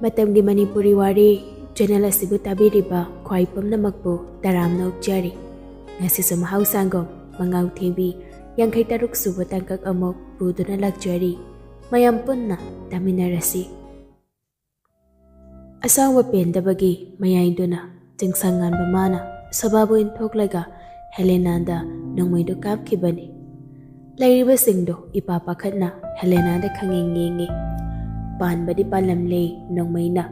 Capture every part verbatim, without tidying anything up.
ꯃꯇꯝꯒꯤ ꯃꯅꯤꯄꯨꯔꯤ ꯋꯥꯔꯤ ꯆꯦꯅꯦꯜ ꯑꯁꯤꯕꯨ ꯇꯥꯕꯤꯔꯤꯕ ꯈ꯭ꯋꯥꯏ ꯄꯨꯝꯅꯃꯛꯄꯨ ꯇꯔꯥꯝꯅ ꯑꯣꯛꯆꯔꯤ꯫ ꯉꯁꯤꯁꯨ ꯃꯍꯧꯁꯥꯒꯨꯝ ꯃꯉꯥꯎ ꯊꯦꯡꯕꯤ ꯌꯥꯡꯈꯩ ꯇꯔꯨꯛ ꯁꯨꯕ ꯇꯥꯡꯀꯛ ꯑꯃꯨꯛ ꯄꯨꯗꯨꯅ ꯂꯥꯛꯆꯔꯤ꯫ ꯃꯌꯥꯝ ꯄꯨꯟꯅ ꯇꯥꯃꯤꯟꯅꯔꯁꯤ꯫ ꯑꯁꯥꯡꯕ ꯄꯦꯟꯗꯕꯒꯤ ꯃꯌꯥꯏꯗꯨꯅ ꯆꯤꯡꯁꯥꯡ ꯉꯥꯟꯕ ꯃꯥꯅ ꯁꯣꯚꯥꯕꯨ ꯏꯟꯊꯣꯛꯂꯒ ꯍꯦꯂꯦꯅꯥꯗ ꯅꯣꯡꯃꯩꯗꯨ ꯀꯥꯞꯈꯤꯕꯅꯤ꯫ ꯂꯩꯔꯤꯕꯁꯤꯡꯗꯨ ꯏꯄꯥ ꯄꯥꯈꯠꯅ ꯍꯦꯂꯦꯅꯥꯗ ꯈꯪꯌꯦꯡ ꯌꯦꯡꯉꯤ꯫ ꯄꯥꯟꯕꯗꯤ ꯄꯥꯜꯂꯝꯂꯦ ꯅꯣꯡꯃꯩꯅ,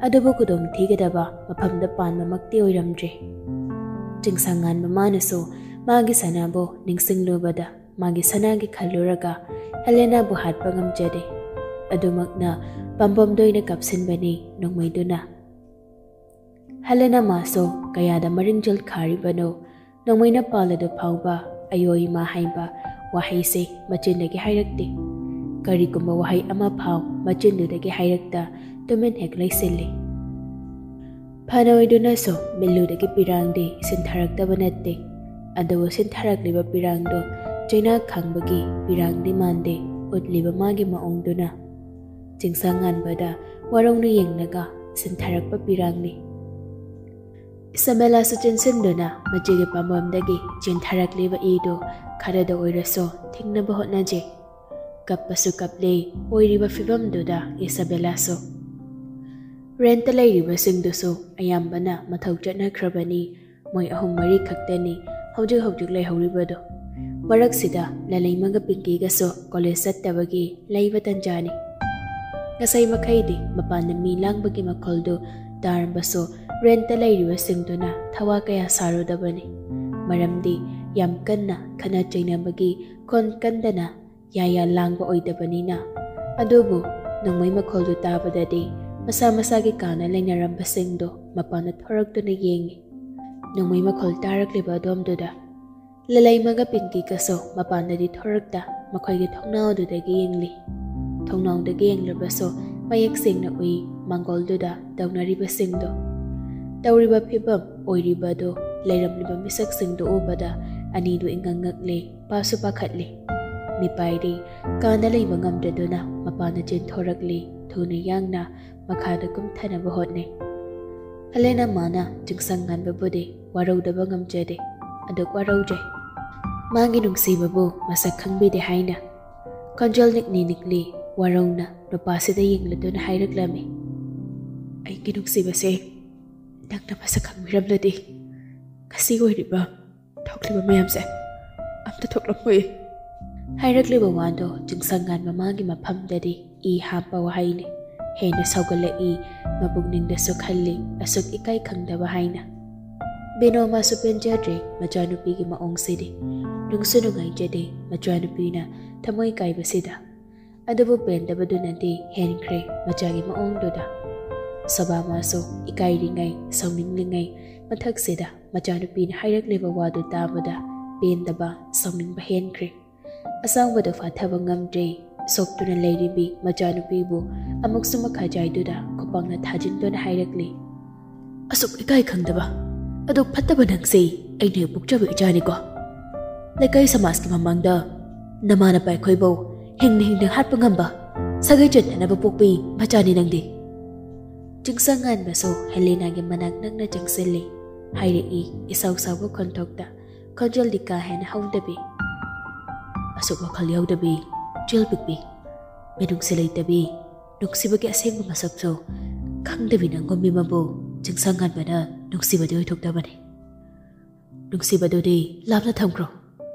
ꯑꯗꯨꯕꯨ ꯈꯨꯗꯣꯡ ꯊꯤꯒꯗꯕ ꯃꯐꯝꯗ ꯄꯥꯟꯕꯃꯛꯇꯤ ꯑꯣꯏꯔꯝꯗ꯭ꯔꯦ꯫ ꯆꯤꯡꯁꯥꯡ ꯉꯥꯟꯕ ꯃꯥꯅꯁꯨ ꯃꯥꯒꯤ ꯁꯅꯥꯕꯨ ꯅꯤꯡꯁꯤꯡꯂꯨꯕꯗ ꯃꯥꯒꯤ ꯁꯅꯥꯒꯤ ꯈꯜꯂꯨꯔꯒ ꯍꯦꯂꯦꯅꯥꯕꯨ ꯍꯥꯠꯄ ꯉꯝꯖꯗꯦ꯫ ꯑꯗꯨꯃꯛꯅ ꯄꯥꯝꯕꯣꯝꯗ ꯑꯣꯏꯅ ꯀꯥꯞꯁꯤꯟꯕꯅꯤ ꯅꯣꯡꯃꯩꯗꯨꯅ꯫ ꯍꯦꯂꯦꯅꯥ ꯃꯥꯁꯨ ꯀꯌꯥꯗ ꯃꯔꯤꯡꯖꯤꯜ ꯈꯥꯔꯤꯕꯅꯣ, ꯅꯣꯡꯃꯩꯅ ꯄꯥꯜꯂꯗꯨ ꯐꯥꯎꯕ "ꯑꯌꯣ ꯏꯃꯥ" ꯍꯥꯏꯕ ꯋꯥꯍꯩꯁꯦ ꯃꯆꯤꯟꯗꯒꯤ ꯍꯥꯏꯔꯛꯇꯦ꯫ ꯀꯔꯤꯒꯨꯝꯕ ꯋꯥꯍꯩ ꯑꯃ ꯐꯥꯎ ꯃꯆꯤꯟꯗꯨꯗꯒꯤ ꯍꯥꯏꯔꯛꯇ ꯇꯨꯃꯤꯟ ꯍꯦꯛ ꯂꯩꯁꯤꯜꯂꯤ꯫ ꯐꯅ ꯑꯣꯏꯗꯨꯅꯁꯨ ꯃꯤꯠꯂꯨꯗꯒꯤ ꯄꯤꯔꯥꯡꯗꯤ ꯁꯤꯟꯊꯔꯛꯇꯕ ꯅꯠꯇꯦ꯫ ꯑꯗꯨꯕꯨ ꯁꯤꯟꯊꯔꯛꯂꯤꯕ ꯄꯤꯔꯥꯡꯗꯨ ꯆꯩꯅꯥ ꯈꯥꯡꯕꯒꯤ ꯄꯤꯔꯥꯡꯗꯤ ꯃꯥꯟꯗꯦ, ꯎꯠꯂꯤꯕ ꯃꯥꯒꯤ ꯃꯑꯣꯡꯗꯨꯅ꯫ ꯆꯤꯡꯁꯥꯡ ꯉꯥꯟꯕꯗ ꯋꯥꯔꯧꯅ ꯌꯦꯡꯂꯒ ꯁꯤꯟꯊꯔꯛꯄ ꯄꯤꯔꯥꯡꯅꯤ꯫ ꯏꯁꯥꯕꯦꯂꯥꯁꯨ ꯆꯦꯟꯁꯤꯟꯗꯨꯅ ꯃꯆꯦꯒꯤ ꯄꯥꯝꯕꯣꯝꯗꯒꯤ ꯆꯦꯟꯊꯔꯛꯂꯤꯕ ꯏꯗꯨ ꯈꯔꯗ ꯑꯣꯏꯔꯁꯨ ꯊꯤꯡꯅꯕ ꯍꯣꯠꯅꯖꯩ꯫ ꯀꯞꯄꯁꯨ ꯀꯞꯂꯦ ꯑꯣꯏꯔꯤꯕ ꯐꯤꯕꯝꯗꯨꯗ ꯏꯁꯥꯕꯦꯂꯥꯁꯨ꯫ ꯔꯦꯟꯠꯇ ꯂꯩꯔꯤꯕꯁꯤꯡꯗꯨꯁꯨ ꯑꯌꯥꯝꯕꯅ ꯃꯊꯧ ꯆꯠꯅꯈ꯭ꯔꯕꯅꯤ꯫ ꯃꯣꯏ ꯑꯍꯨꯝ ꯃꯔꯤ ꯈꯛꯇꯅꯤ ꯍꯧꯖꯤꯛ ꯍꯧꯖꯤꯛ ꯂꯩꯍꯧꯔꯤꯕꯗꯨ꯫ ꯃꯔꯛꯁꯤꯗ ꯂꯂꯩꯃꯒ ꯄꯤꯡꯀꯤꯒꯁꯨ ꯀꯣꯂꯦꯖ ꯆꯠꯇꯕꯒꯤ ꯂꯩꯕ ꯇꯟꯖꯥꯅꯤ꯫ ꯉꯁꯥꯏ ꯃꯈꯩꯗꯤ ꯃꯄꯥꯟꯗ ꯃꯤ ꯂꯥꯡꯕꯒꯤ ꯃꯈꯣꯜꯗꯨ ꯇꯥꯔꯝꯕꯁꯨ ꯔꯦꯟꯠꯇ ꯂꯩꯔꯤꯕꯁꯤꯡꯗꯨꯅ ꯊꯋꯥ ꯀꯌꯥ ꯁꯥꯔꯨꯗꯕꯅꯤ꯫ ꯃꯔꯝꯗꯤ ꯌꯥꯝ ꯀꯟꯅ ꯈꯠꯅ ꯆꯩꯅꯕꯒꯤ ꯈꯣꯟ ꯀꯟꯗꯅ ꯌꯥ ꯌꯥ ꯂꯥꯡꯕ ꯑꯣꯏꯗꯕꯅꯤꯅ꯫ ꯑꯗꯨꯕꯨ ꯅꯣꯡꯃꯩ ꯃꯈꯣꯜꯗꯨ ꯇꯥꯕꯗꯗꯤ ꯃꯁꯥ ꯃꯁꯥꯒꯤ ꯀꯥꯅ ꯂꯩꯅꯔꯝꯕꯁꯤꯡꯗꯨ ꯃꯄꯥꯟꯗ ꯊꯣꯔꯛꯇꯨꯅ ꯌꯦꯡꯉꯤ꯫ ꯅꯣꯡꯃꯩ ꯃꯈꯣꯜ ꯇꯥꯔꯛꯂꯤꯕ ꯑꯗꯣꯝꯗꯨꯗ ꯂꯂꯩꯃꯒ ꯄꯤꯡꯀꯤꯒꯁꯨ ꯃꯄꯥꯟꯗꯗꯤ ꯊꯣꯔꯛꯇ ꯃꯈꯣꯏꯒꯤ ꯊꯣꯡꯅꯥꯎꯗꯨꯗꯒꯤ ꯌꯦꯡꯂꯤ꯫ ꯊꯣꯡꯅꯥꯎꯗꯒꯤ ꯌꯦꯡꯂꯕꯁꯨ ꯃꯌꯦꯛ ꯁꯦꯡꯅ ꯎꯏ ꯃꯥꯡꯒꯣꯜꯗꯨꯗ ꯇꯧꯅꯔꯤꯕꯁꯤꯡꯗꯨ꯫ ꯇꯧꯔꯤꯕ ꯐꯤꯕꯝ ꯑꯣꯏꯔꯤꯕꯗꯨ ꯂꯩꯔꯝꯂꯤꯕ ꯃꯤꯁꯛꯁꯤꯡꯗꯨ ꯎꯕꯗ ꯑꯅꯤꯗꯨ ꯏꯉꯛ ꯉꯛꯂꯤ, ꯄꯥꯁꯨ ꯄꯥꯈꯠꯂꯤ꯫ ꯃꯤꯄꯥꯏꯔꯤ ꯀꯥꯅ ꯂꯩꯕ ꯉꯝꯗ꯭ꯔꯗꯨꯅ ꯃꯄꯥꯟꯗ ꯆꯦꯟꯊꯣꯔꯛꯂꯤ ꯊꯨꯅ ꯌꯥꯡꯅ ꯃꯈꯥꯗ ꯀꯨꯝꯊꯅꯕ ꯍꯣꯠꯅꯩ꯫ ꯍꯦꯂꯦꯅꯥ ꯃꯥꯅ ꯆꯤꯡꯁꯪ ꯉꯥꯟꯕꯕꯨꯗꯤ ꯋꯥꯔꯧꯗꯕ ꯉꯝꯖꯗꯦ, ꯑꯗꯨ ꯋꯥꯔꯧꯖꯩ꯫ ꯃꯥꯒꯤ ꯅꯨꯡꯁꯤꯕꯕꯨ ꯃꯁꯛ ꯈꯪꯕꯤꯗꯦ ꯍꯥꯏꯅ ꯈꯣꯟꯖꯦꯜ ꯅꯤꯛꯂꯤ ꯅꯤꯛꯂꯤ ꯋꯥꯔꯧꯅ ꯅꯨꯄꯥꯁꯤꯗ ꯌꯦꯡꯂꯗꯨꯅ ꯍꯥꯏꯔꯛꯂꯝꯃꯤ꯫ "ꯑꯩꯒꯤ ꯅꯨꯡꯁꯤꯕꯁꯦ, ꯅꯪꯅ ꯃꯁꯛ ꯈꯪꯕꯤꯔꯝꯂꯗꯤ ꯉꯁꯤ ꯑꯣꯏꯔꯤꯕ ꯊꯣꯛꯂꯤꯕ ꯃꯌꯥꯝꯁꯦ ꯑꯝꯇ ꯊꯣꯛꯂꯝꯃꯣꯏ꯫" ꯍꯥꯏꯔꯛꯂꯤꯕ ꯋꯥꯗꯣ ꯆꯤꯡꯁꯪ ꯉꯥꯟꯕ ꯃꯥꯒꯤ ꯃꯐꯝꯗꯗꯤ ꯏ ꯍꯥꯞꯄ ꯋꯥꯍꯩꯅꯤ꯫ ꯍꯦꯟꯅ ꯁꯧꯒꯠꯂꯛꯏ, ꯃꯄꯨꯛꯅꯤꯡꯗꯁꯨ ꯈꯜꯂꯤ, ꯑꯁꯨꯛ ꯏꯀꯥꯏ ꯈꯪꯗꯕ ꯍꯥꯏꯅ꯫ ꯕꯤꯅꯣ ꯃꯥꯁꯨ ꯄꯦꯟꯖꯗ꯭ꯔꯦ ꯃꯆꯥꯅꯨꯄꯤꯒꯤ ꯃꯑꯣꯡꯁꯤꯗꯤ꯫ ꯅꯨꯡꯁꯨ ꯅꯨꯡꯉꯥꯏꯖꯗꯦ ꯃꯆꯥꯅꯨꯄꯤꯅ ꯊꯃꯣꯏ ꯀꯥꯏꯕꯁꯤꯗ꯫ ꯑꯗꯨꯕꯨ ꯄꯦꯟꯗꯕꯗꯨꯅꯗꯤ ꯍꯦꯟꯈ꯭ꯔꯦ ꯃꯆꯥꯒꯤ ꯃꯑꯣꯡꯗꯨꯗ꯫ ꯁꯣꯚꯥ ꯃꯥꯁꯨ ꯏꯀꯥꯏꯔꯤꯉꯩ, ꯁꯥꯎꯅꯤꯡꯂꯤꯉꯩ ꯃꯊꯛꯁꯤꯗ ꯃꯆꯥꯅꯨꯄꯤꯅ ꯍꯥꯏꯔꯛꯂꯤꯕ ꯋꯥꯗꯨ ꯇꯥꯕꯗ ꯄꯦꯟꯗꯕ, ꯁꯥꯎꯅꯤꯡꯕ ꯍꯦꯟꯈ꯭ꯔꯦ꯫ ꯑꯁꯥꯎꯕꯗꯨ ꯐꯥꯊꯕ ꯉꯝꯗ꯭ꯔꯦ꯫ ꯁꯣꯛꯇꯨꯅ ꯂꯩꯔꯤꯕꯤ ꯃꯆꯥꯅꯨꯄꯤꯕꯨ ꯑꯃꯨꯛꯁꯨ ꯃꯈꯥ ꯆꯥꯏꯗꯨꯅ ꯈꯨꯄꯥꯛꯅ ꯊꯥꯖꯤꯟꯗꯨꯅ ꯍꯥꯏꯔꯛꯂꯤ, "ꯑꯁꯨꯛ ꯏꯀꯥꯏ ꯈꯪꯗꯕ, ꯑꯗꯨꯛ ꯐꯠꯇꯕ ꯅꯪꯁꯦ ꯑꯩꯅ ꯍꯦꯛ ꯄꯣꯛꯆꯕ ꯏꯆꯥꯅꯤꯀꯣ꯫ ꯂꯩꯀꯥꯏ ꯁꯃꯥꯖꯀꯤ ꯃꯃꯥꯡꯗ ꯅꯃꯥ ꯅꯄꯥ ꯑꯩꯈꯣꯏꯕꯨ ꯍꯤꯡꯅ ꯍꯤꯡꯅ ꯍꯥꯠꯄ ꯉꯝꯕ, ꯁꯥꯒꯩ ꯆꯟꯅꯅꯕ ꯄꯣꯛꯄꯤ ꯃꯆꯥꯅꯤ ꯅꯪꯗꯤ꯫" ꯆꯤꯡꯁꯪ ꯉꯥꯟꯕꯁꯨ ꯍꯦꯂꯦꯅꯥꯒꯤ ꯃꯅꯥꯛ ꯅꯛꯅ ꯆꯪꯁꯤꯜꯂꯤ꯫ ꯍꯥꯏꯔꯛꯏ ꯏꯁꯥꯎ ꯁꯥꯎꯕ ꯈꯣꯟꯊꯣꯛꯇ, ꯈꯣꯟꯖꯦꯜꯗꯤ ꯀꯥ ꯍꯦꯟꯅ ꯍꯧꯗꯕꯤ꯫ "ꯑꯁꯨꯛ ꯋꯥꯈꯜ ꯌꯥꯎꯗꯕꯤ, ꯆꯦꯜ ꯄꯤꯛꯄꯤ, ꯃꯤꯅꯨꯡꯁꯤ ꯂꯩꯇꯕꯤ, ꯅꯨꯡꯁꯤꯕꯒꯤ ꯑꯁꯦꯡꯕ ꯃꯁꯛꯁꯨ ꯈꯪꯗꯕꯤ ꯅꯪꯒꯨꯝꯕꯤ ꯑꯃꯕꯨ ꯆꯤꯡꯁꯪ ꯉꯥꯟꯕꯅ ꯅꯨꯡꯁꯤꯕꯗꯤ ꯑꯣꯏꯊꯣꯛꯇꯕꯅꯤ꯫ ꯅꯨꯡꯁꯤꯕꯗꯨꯗꯤ ꯂꯥꯞꯅ ꯊꯝꯈ꯭ꯔꯣ꯫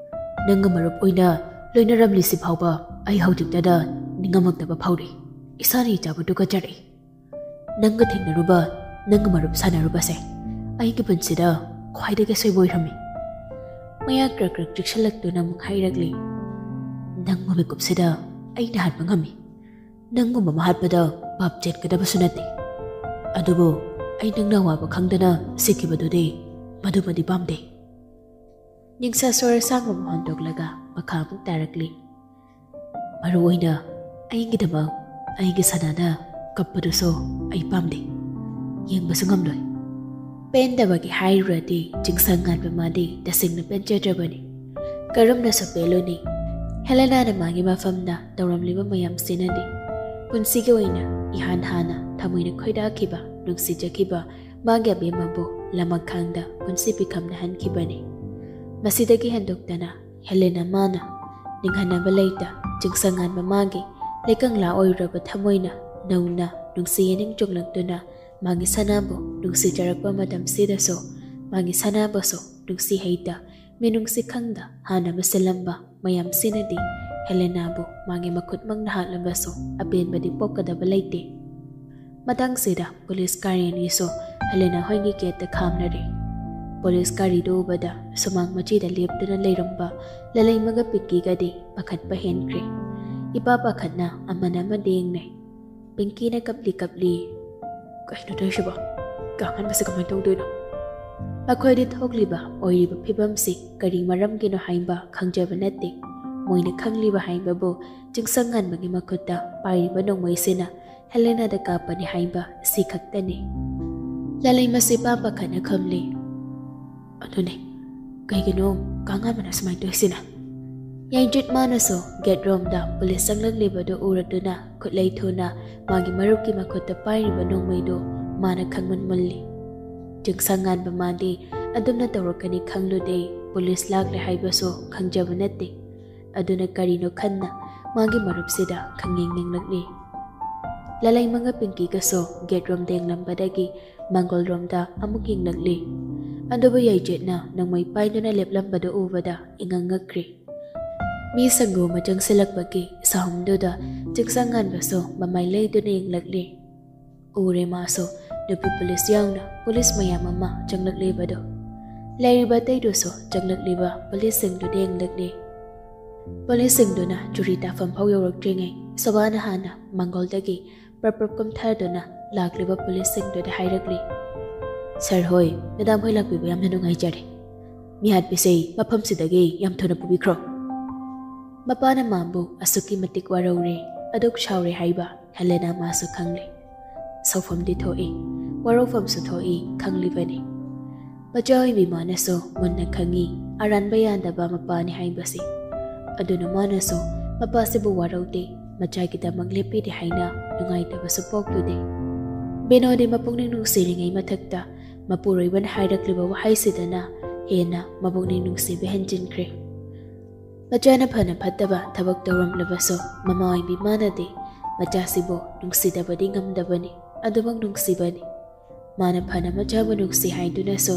ꯅꯪꯒ ꯃꯔꯨꯞ ꯑꯣꯏꯅ ꯂꯣꯏꯅꯔꯝꯂꯤꯁꯤ ꯐꯥꯎꯕ ꯑꯩ ꯍꯧꯖꯤꯛꯇꯗ ꯅꯤꯡꯉꯝꯃꯛꯇꯕ ꯐꯥꯎꯔꯤ꯫ ꯏꯁꯥꯅ ꯏꯆꯥꯕꯨ ꯇꯨꯀꯠꯆꯔꯛꯏ꯫ ꯅꯪꯒ ꯊꯦꯡꯅꯔꯨꯕ, ꯅꯪꯒ ꯃꯔꯨꯞ ꯁꯥꯟꯅꯔꯨꯕꯁꯦ ꯑꯩꯒꯤ ꯄꯨꯟꯁꯤꯗ ꯈ꯭ꯋꯥꯏꯗꯒꯤ ꯑꯁꯣꯏꯕ ꯑꯣꯏꯔꯝꯃꯤ꯫" ꯃꯌꯥ ꯀ꯭ꯔꯛ ꯀ꯭ꯔꯛ ꯆꯤꯛꯁꯤꯜꯂꯛꯇꯨꯅ ꯑꯃꯨꯛ ꯍꯥꯏꯔꯛꯂꯤ, "ꯅꯪꯕꯨ ꯃꯤꯀꯨꯞꯁꯤꯗ ꯑꯩꯅ ꯍꯥꯠꯄ ꯉꯝꯃꯤ꯫ ꯅꯪꯒꯨꯝꯕ ꯑꯃ ꯍꯥꯠꯄꯗ ꯄꯥꯞ ꯆꯦꯟꯒꯗꯕꯁꯨ ꯅꯠꯇꯦ꯫ ꯑꯗꯨꯕꯨ ꯑꯩ ꯅꯪꯅ ꯑꯋꯥꯕ ꯈꯪꯗꯅ ꯁꯤꯈꯤꯕꯗꯨꯗꯤ ꯃꯗꯨꯃꯗꯤ ꯄꯥꯝꯗꯦ꯫" ꯅꯤꯡꯁꯥ ꯁꯣꯔ ꯑꯁꯥꯡꯕ ꯑꯃ ꯍꯣꯟꯗꯣꯛꯂꯒ ꯃꯈꯥ ꯑꯃꯨꯛ ꯇꯥꯔꯛꯂꯤ, "ꯃꯔꯨ ꯑꯣꯏꯅ ꯑꯩꯒꯤꯗꯃꯛ ꯑꯩꯒꯤ ꯁꯅꯥꯅ ꯀꯞꯄꯗꯨꯁꯨ ꯑꯩ ꯄꯥꯝꯗꯦ, ꯌꯦꯡꯕꯁꯨ ꯉꯝꯂꯣꯏ꯫" ꯄꯦꯟꯗꯕꯒꯤ ꯍꯥꯏꯔꯨꯔꯗꯤ ꯆꯤꯡꯁꯪ ꯉꯥꯟꯕ ꯃꯥꯗꯤ ꯇꯁꯦꯡꯅ ꯄꯦꯟꯖꯗ꯭ꯔꯕꯅꯤ꯫ ꯀꯔꯝꯅꯁꯨ ꯄꯦꯜꯂꯨꯅꯤ? ꯍꯦꯂꯦꯅꯥꯅ ꯃꯥꯒꯤ ꯃꯐꯝꯗ ꯇꯧꯔꯝꯂꯤꯕ ꯃꯌꯥꯝꯁꯤꯅꯗꯤ ꯄꯨꯟꯁꯤꯒꯤ ꯑꯣꯏꯅ ꯏꯍꯥꯟ ꯍꯥꯟꯅ ꯊꯃꯣꯏꯅ ꯈꯣꯏꯗꯥꯈꯤꯕ, ꯅꯨꯡꯁꯤꯖꯈꯤꯕ ꯃꯥꯒꯤ ꯑꯕꯦꯝꯃꯕꯨ ꯂꯃꯈꯥꯡꯗ ꯄꯨꯟꯁꯤ ꯄꯤꯈꯝꯅꯍꯟꯈꯤꯕꯅꯤ꯫ ꯃꯁꯤꯗꯒꯤ ꯍꯦꯟꯗꯣꯛꯇꯅ ꯍꯦꯂꯦꯅꯥ ꯃꯥꯅ ꯅꯤꯡꯍꯟꯅꯕ ꯂꯩꯇ ꯆꯤꯡꯁꯪꯉꯥꯟꯕ ꯃꯥꯒꯤ ꯂꯩꯀꯪꯂꯥ ꯑꯣꯏꯔꯨꯔꯕ ꯊꯃꯣꯏꯅ ꯅꯧꯅ ꯅꯨꯡꯁꯤ ꯌꯦꯅꯤꯡ ꯆꯣꯡꯂꯛꯇꯨꯅ ꯃꯥꯒꯤ ꯁꯅꯥꯕꯨ ꯅꯨꯡꯁꯤꯖꯔꯛꯄ ꯃꯇꯝꯁꯤꯗꯁꯨ ꯃꯥꯒꯤ ꯁꯅꯥꯕꯨꯁꯨ ꯅꯨꯡꯁꯤ ꯍꯩꯇ ꯃꯤꯅꯨꯡꯁꯤ ꯈꯪꯗ ꯍꯥꯟꯅꯕ ꯁꯤꯜꯂꯝꯕ ꯃꯌꯥꯝꯁꯤꯅꯗꯤ ꯍꯦꯂꯦꯅꯥꯕꯨ ꯃꯥꯒꯤ ꯃꯈꯨꯠꯃꯛꯅ ꯍꯥꯠꯂꯕꯁꯨ ꯑꯄꯦꯟꯕꯗꯤ ꯄꯣꯛꯀꯗꯕ ꯂꯩꯇꯦ꯫ ꯃꯇꯥꯡꯁꯤꯗ ꯄꯨꯂꯤꯁ ꯒꯥꯔꯤ ꯑꯅꯤꯁꯨ ꯍꯦꯂꯦꯅꯥ ꯍꯣꯏꯒꯤ ꯒꯦꯠꯇ ꯈꯥꯝꯅꯔꯦ꯫ ꯄꯨꯂꯤꯁ ꯒꯥꯔꯤꯗꯨ ꯎꯕꯗ ꯁꯨꯃꯥꯡ ꯃꯆꯤꯗ ꯂꯦꯞꯇꯨꯅ ꯂꯩꯔꯝꯕ ꯂꯂꯩꯃꯒ ꯄꯤꯡꯀꯤꯒꯗꯤ ꯄꯥꯈꯠꯄ ꯍꯦꯟꯈ꯭ꯔꯦ꯫ ꯏꯄꯥ ꯄꯥꯈꯠꯅ ꯑꯃꯅ ꯑꯃꯗ ꯌꯦꯡꯅꯩ꯫ ꯄꯤꯡꯀꯤꯅ ꯀꯞꯂꯤ ꯀꯞꯂꯤ, "ꯀꯩꯅꯣ ꯇꯧꯔꯤꯁꯤꯕꯣ? ꯀꯥꯡꯍꯟꯕꯁꯦ ꯀꯃꯥꯏꯅ ꯇꯧꯗꯣꯏꯅꯣ?" ꯃꯈꯣꯏꯗꯤ ꯊꯣꯛꯂꯤꯕ ꯑꯣꯏꯔꯤꯕ ꯐꯤꯕꯝꯁꯤ ꯀꯔꯤ ꯃꯔꯝꯒꯤꯅꯣ ꯍꯥꯏꯕ ꯈꯪꯖꯕ ꯅꯠꯇꯦ꯫ ꯃꯣꯏꯅ ꯈꯪꯂꯤꯕ ꯍꯥꯏꯕꯕꯨ ꯆꯤꯡꯁꯪꯉꯥꯟꯕꯒꯤ ꯃꯈꯨꯠꯇ ꯄꯥꯏꯔꯤꯕ ꯅꯣꯡꯃꯩꯁꯤꯅ ꯍꯦꯂꯦꯅꯥꯗ ꯀꯥꯞꯄꯅꯤ ꯍꯥꯏꯕ ꯁꯤ ꯈꯛꯇꯅꯤ꯫ ꯂꯂꯩꯃꯁꯤ ꯄꯥ ꯄꯥꯈꯠꯅ ꯈꯨꯝꯂꯤ, "ꯑꯗꯨꯅꯦ, ꯀꯩꯒꯤꯅꯣ ꯀꯥꯡꯍꯟꯕꯅ ꯁꯨꯃꯥꯏꯅ ꯇꯧꯔꯤꯁꯤꯅ?" ꯌꯥꯏꯗ꯭ꯔꯤꯠ ꯃꯥꯅꯁꯨ ꯒꯦꯠ ꯔꯣꯝꯗ ꯄꯨꯂꯤꯁ ꯆꯪꯂꯛꯂꯤꯕꯗꯨ ꯎꯔꯗꯨꯅ ꯈꯨꯠꯂꯩ ꯊꯨꯅ ꯃꯥꯒꯤ ꯃꯔꯨꯞꯀꯤ ꯃꯈꯨꯠꯇ ꯄꯥꯏꯔꯤꯕ ꯅꯣꯡꯃꯩꯗꯨ ꯃꯥꯅ ꯈꯪꯃꯨꯟ ꯃꯨꯜꯂꯤ꯫ ꯆꯤꯡꯁꯪꯉꯥꯟꯕ ꯃꯥꯗꯤ ꯑꯗꯨꯝꯅ ꯇꯧꯔꯛꯀꯅꯤ ꯈꯪꯂꯨꯗꯦ, ꯄꯨꯂꯤꯁ ꯂꯥꯛꯂꯦ ꯍꯥꯏꯕꯁꯨ ꯈꯪꯖꯕ ꯅꯠꯇꯦ꯫ ꯑꯗꯨꯅ ꯀꯔꯤꯅꯣ ꯈꯟꯅ ꯃꯥꯒꯤ ꯃꯔꯨꯞꯁꯤꯗ ꯈꯪꯌꯦꯡ ꯌꯦꯡꯂꯛꯂꯤ꯫ ꯂꯂꯩꯃꯒ ꯄꯤꯡꯀꯤꯒꯁꯨ ꯒꯦꯠ ꯔꯣꯝꯗ ꯌꯦꯡꯂꯝꯕꯗꯒꯤ ꯃꯥꯡꯒꯣꯜ ꯔꯣꯝꯗ ꯑꯃꯨꯛ ꯌꯦꯡꯂꯛꯂꯤ꯫ ꯑꯗꯨꯕꯨ ꯌꯥꯏꯗ꯭ꯔꯤꯠꯅ ꯅꯣꯡꯃꯩ ꯄꯥꯏꯗꯨꯅ ꯂꯦꯞꯂꯝꯕꯗꯨ ꯎꯕꯗ ꯏꯉꯛ ꯉꯛꯈ꯭ꯔꯦ꯫ ꯃꯤ ꯁꯪꯒꯨ ꯑꯃ ꯆꯪꯁꯤꯜꯂꯛꯄꯒꯤ ꯁꯥꯍꯨꯝꯗꯨꯗ ꯆꯤꯡꯁꯪꯉꯥꯟꯕꯁꯨ ꯃꯃꯥꯏ ꯂꯩꯗꯨꯅ ꯌꯦꯡꯂꯛꯂꯤ꯫ ꯎꯔꯦ ꯃꯥꯁꯨ ꯅꯨꯄꯤ ꯄꯨꯂꯤꯁ ꯌꯥꯎꯅ ꯄꯨꯂꯤꯁ ꯃꯌꯥꯝ ꯑꯃ ꯆꯪꯂꯛꯂꯤꯕꯗꯨ꯫ ꯂꯩꯔꯤꯕ ꯑꯇꯩꯗꯨꯁꯨ ꯆꯪꯂꯛꯂꯤꯕ ꯄꯨꯂꯤꯁꯁꯤꯡꯗꯨꯗ ꯌꯦꯡꯂꯛꯂꯤ꯫ ꯄꯨꯂꯤꯁꯁꯤꯡꯗꯨꯅ ꯆꯨꯔꯤ ꯇꯥꯐꯝ ꯐꯥꯎ ꯌꯧꯔꯛꯇ꯭ꯔꯤꯉꯩ ꯁꯣꯚꯥꯅ ꯍꯥꯟꯅ ꯃꯥꯡꯒꯣꯜꯗꯒꯤ ꯄ꯭ꯔꯞ ꯄ꯭ꯔꯞ ꯀꯨꯝꯊꯗꯨꯅ ꯂꯥꯛꯂꯤꯕ ꯄꯨꯂꯤꯁꯁꯤꯡꯗꯨꯗ ꯍꯥꯏꯔꯛꯂꯤ, "ꯁꯥꯔ ꯍꯣꯏ, ꯃꯦꯗꯥꯝ ꯍꯣꯏ ꯂꯥꯛꯄꯤꯕ ꯌꯥꯝꯅ ꯅꯨꯡꯉꯥꯏꯖꯔꯦ꯫ ꯃꯤꯍꯥꯠꯄꯤꯁꯦ ꯃꯐꯝꯁꯤꯗꯒꯤ ꯌꯥꯝ ꯊꯨꯅ ꯄꯨꯕꯤꯈ꯭ꯔꯣ꯫" ꯃꯄꯥꯅ ꯃꯥꯕꯨ ꯑꯁꯨꯛꯀꯤ ꯃꯇꯤꯛ ꯋꯥꯔꯧꯔꯦ, ꯑꯗꯨꯛ ꯁꯥꯎꯔꯦ ꯍꯥꯏꯕ ꯍꯦꯂꯦꯅꯥ ꯃꯥꯁꯨ ꯈꯪꯂꯦ꯫ ꯁꯥꯎꯐꯝꯗꯤ ꯊꯣꯛꯏ, ꯋꯥꯔꯧꯐꯝꯁꯨ ꯊꯣꯛꯏ ꯈꯪꯂꯤꯕꯅꯤ꯫ ꯃꯆꯥ ꯑꯣꯏꯕꯤ ꯃꯥꯅꯁꯨ ꯃꯨꯟꯅ ꯈꯪꯏ ꯑꯔꯥꯟꯕ ꯌꯥꯗꯕ ꯃꯄꯥꯅꯤ ꯍꯥꯏꯕꯁꯤ꯫ ꯑꯗꯨꯅ ꯃꯥꯅꯁꯨ ꯃꯄꯥꯁꯤꯕꯨ ꯋꯥꯔꯧꯗꯦ, ꯃꯆꯥꯒꯤꯗꯃꯛ ꯂꯦꯞꯄꯤꯔꯦ ꯍꯥꯏꯅ ꯅꯨꯡꯉꯥꯏꯇꯕꯁꯨ ꯄꯣꯛꯂꯨꯗꯦ꯫ ꯀꯦꯅꯣꯗꯤ ꯃꯄꯨꯛꯅꯤꯡ ꯅꯨꯡꯁꯤꯔꯤꯉꯩ ꯃꯊꯛꯇ ꯃꯄꯨꯔꯣꯏꯕꯅ ꯍꯥꯏꯔꯛꯂꯤꯕ ꯋꯥꯍꯩꯁꯤꯗꯅ ꯍꯦꯟꯅ ꯃꯄꯨꯛꯅꯤꯡ ꯅꯨꯡꯁꯤꯕ ꯍꯦꯟꯖꯤꯟꯈ꯭ꯔꯦ꯫ ꯃꯆꯥꯅ ꯐꯅ ꯐꯠꯇꯕ ꯊꯕꯛ ꯇꯧꯔꯝꯂꯕꯁꯨ, ꯃꯃꯥ ꯑꯣꯏꯕꯤ ꯃꯥꯅꯗꯤ ꯃꯆꯥꯁꯤꯕꯨ ꯅꯨꯡꯁꯤꯗꯕꯗꯤ ꯉꯝꯗꯕꯅꯤ, ꯑꯗꯨꯃꯛ ꯅꯨꯡꯁꯤꯕꯅꯤ꯫ ꯃꯥꯅ ꯐꯅ ꯃꯆꯥꯕꯨ ꯅꯨꯡꯁꯤ ꯍꯥꯏꯗꯨꯅꯁꯨ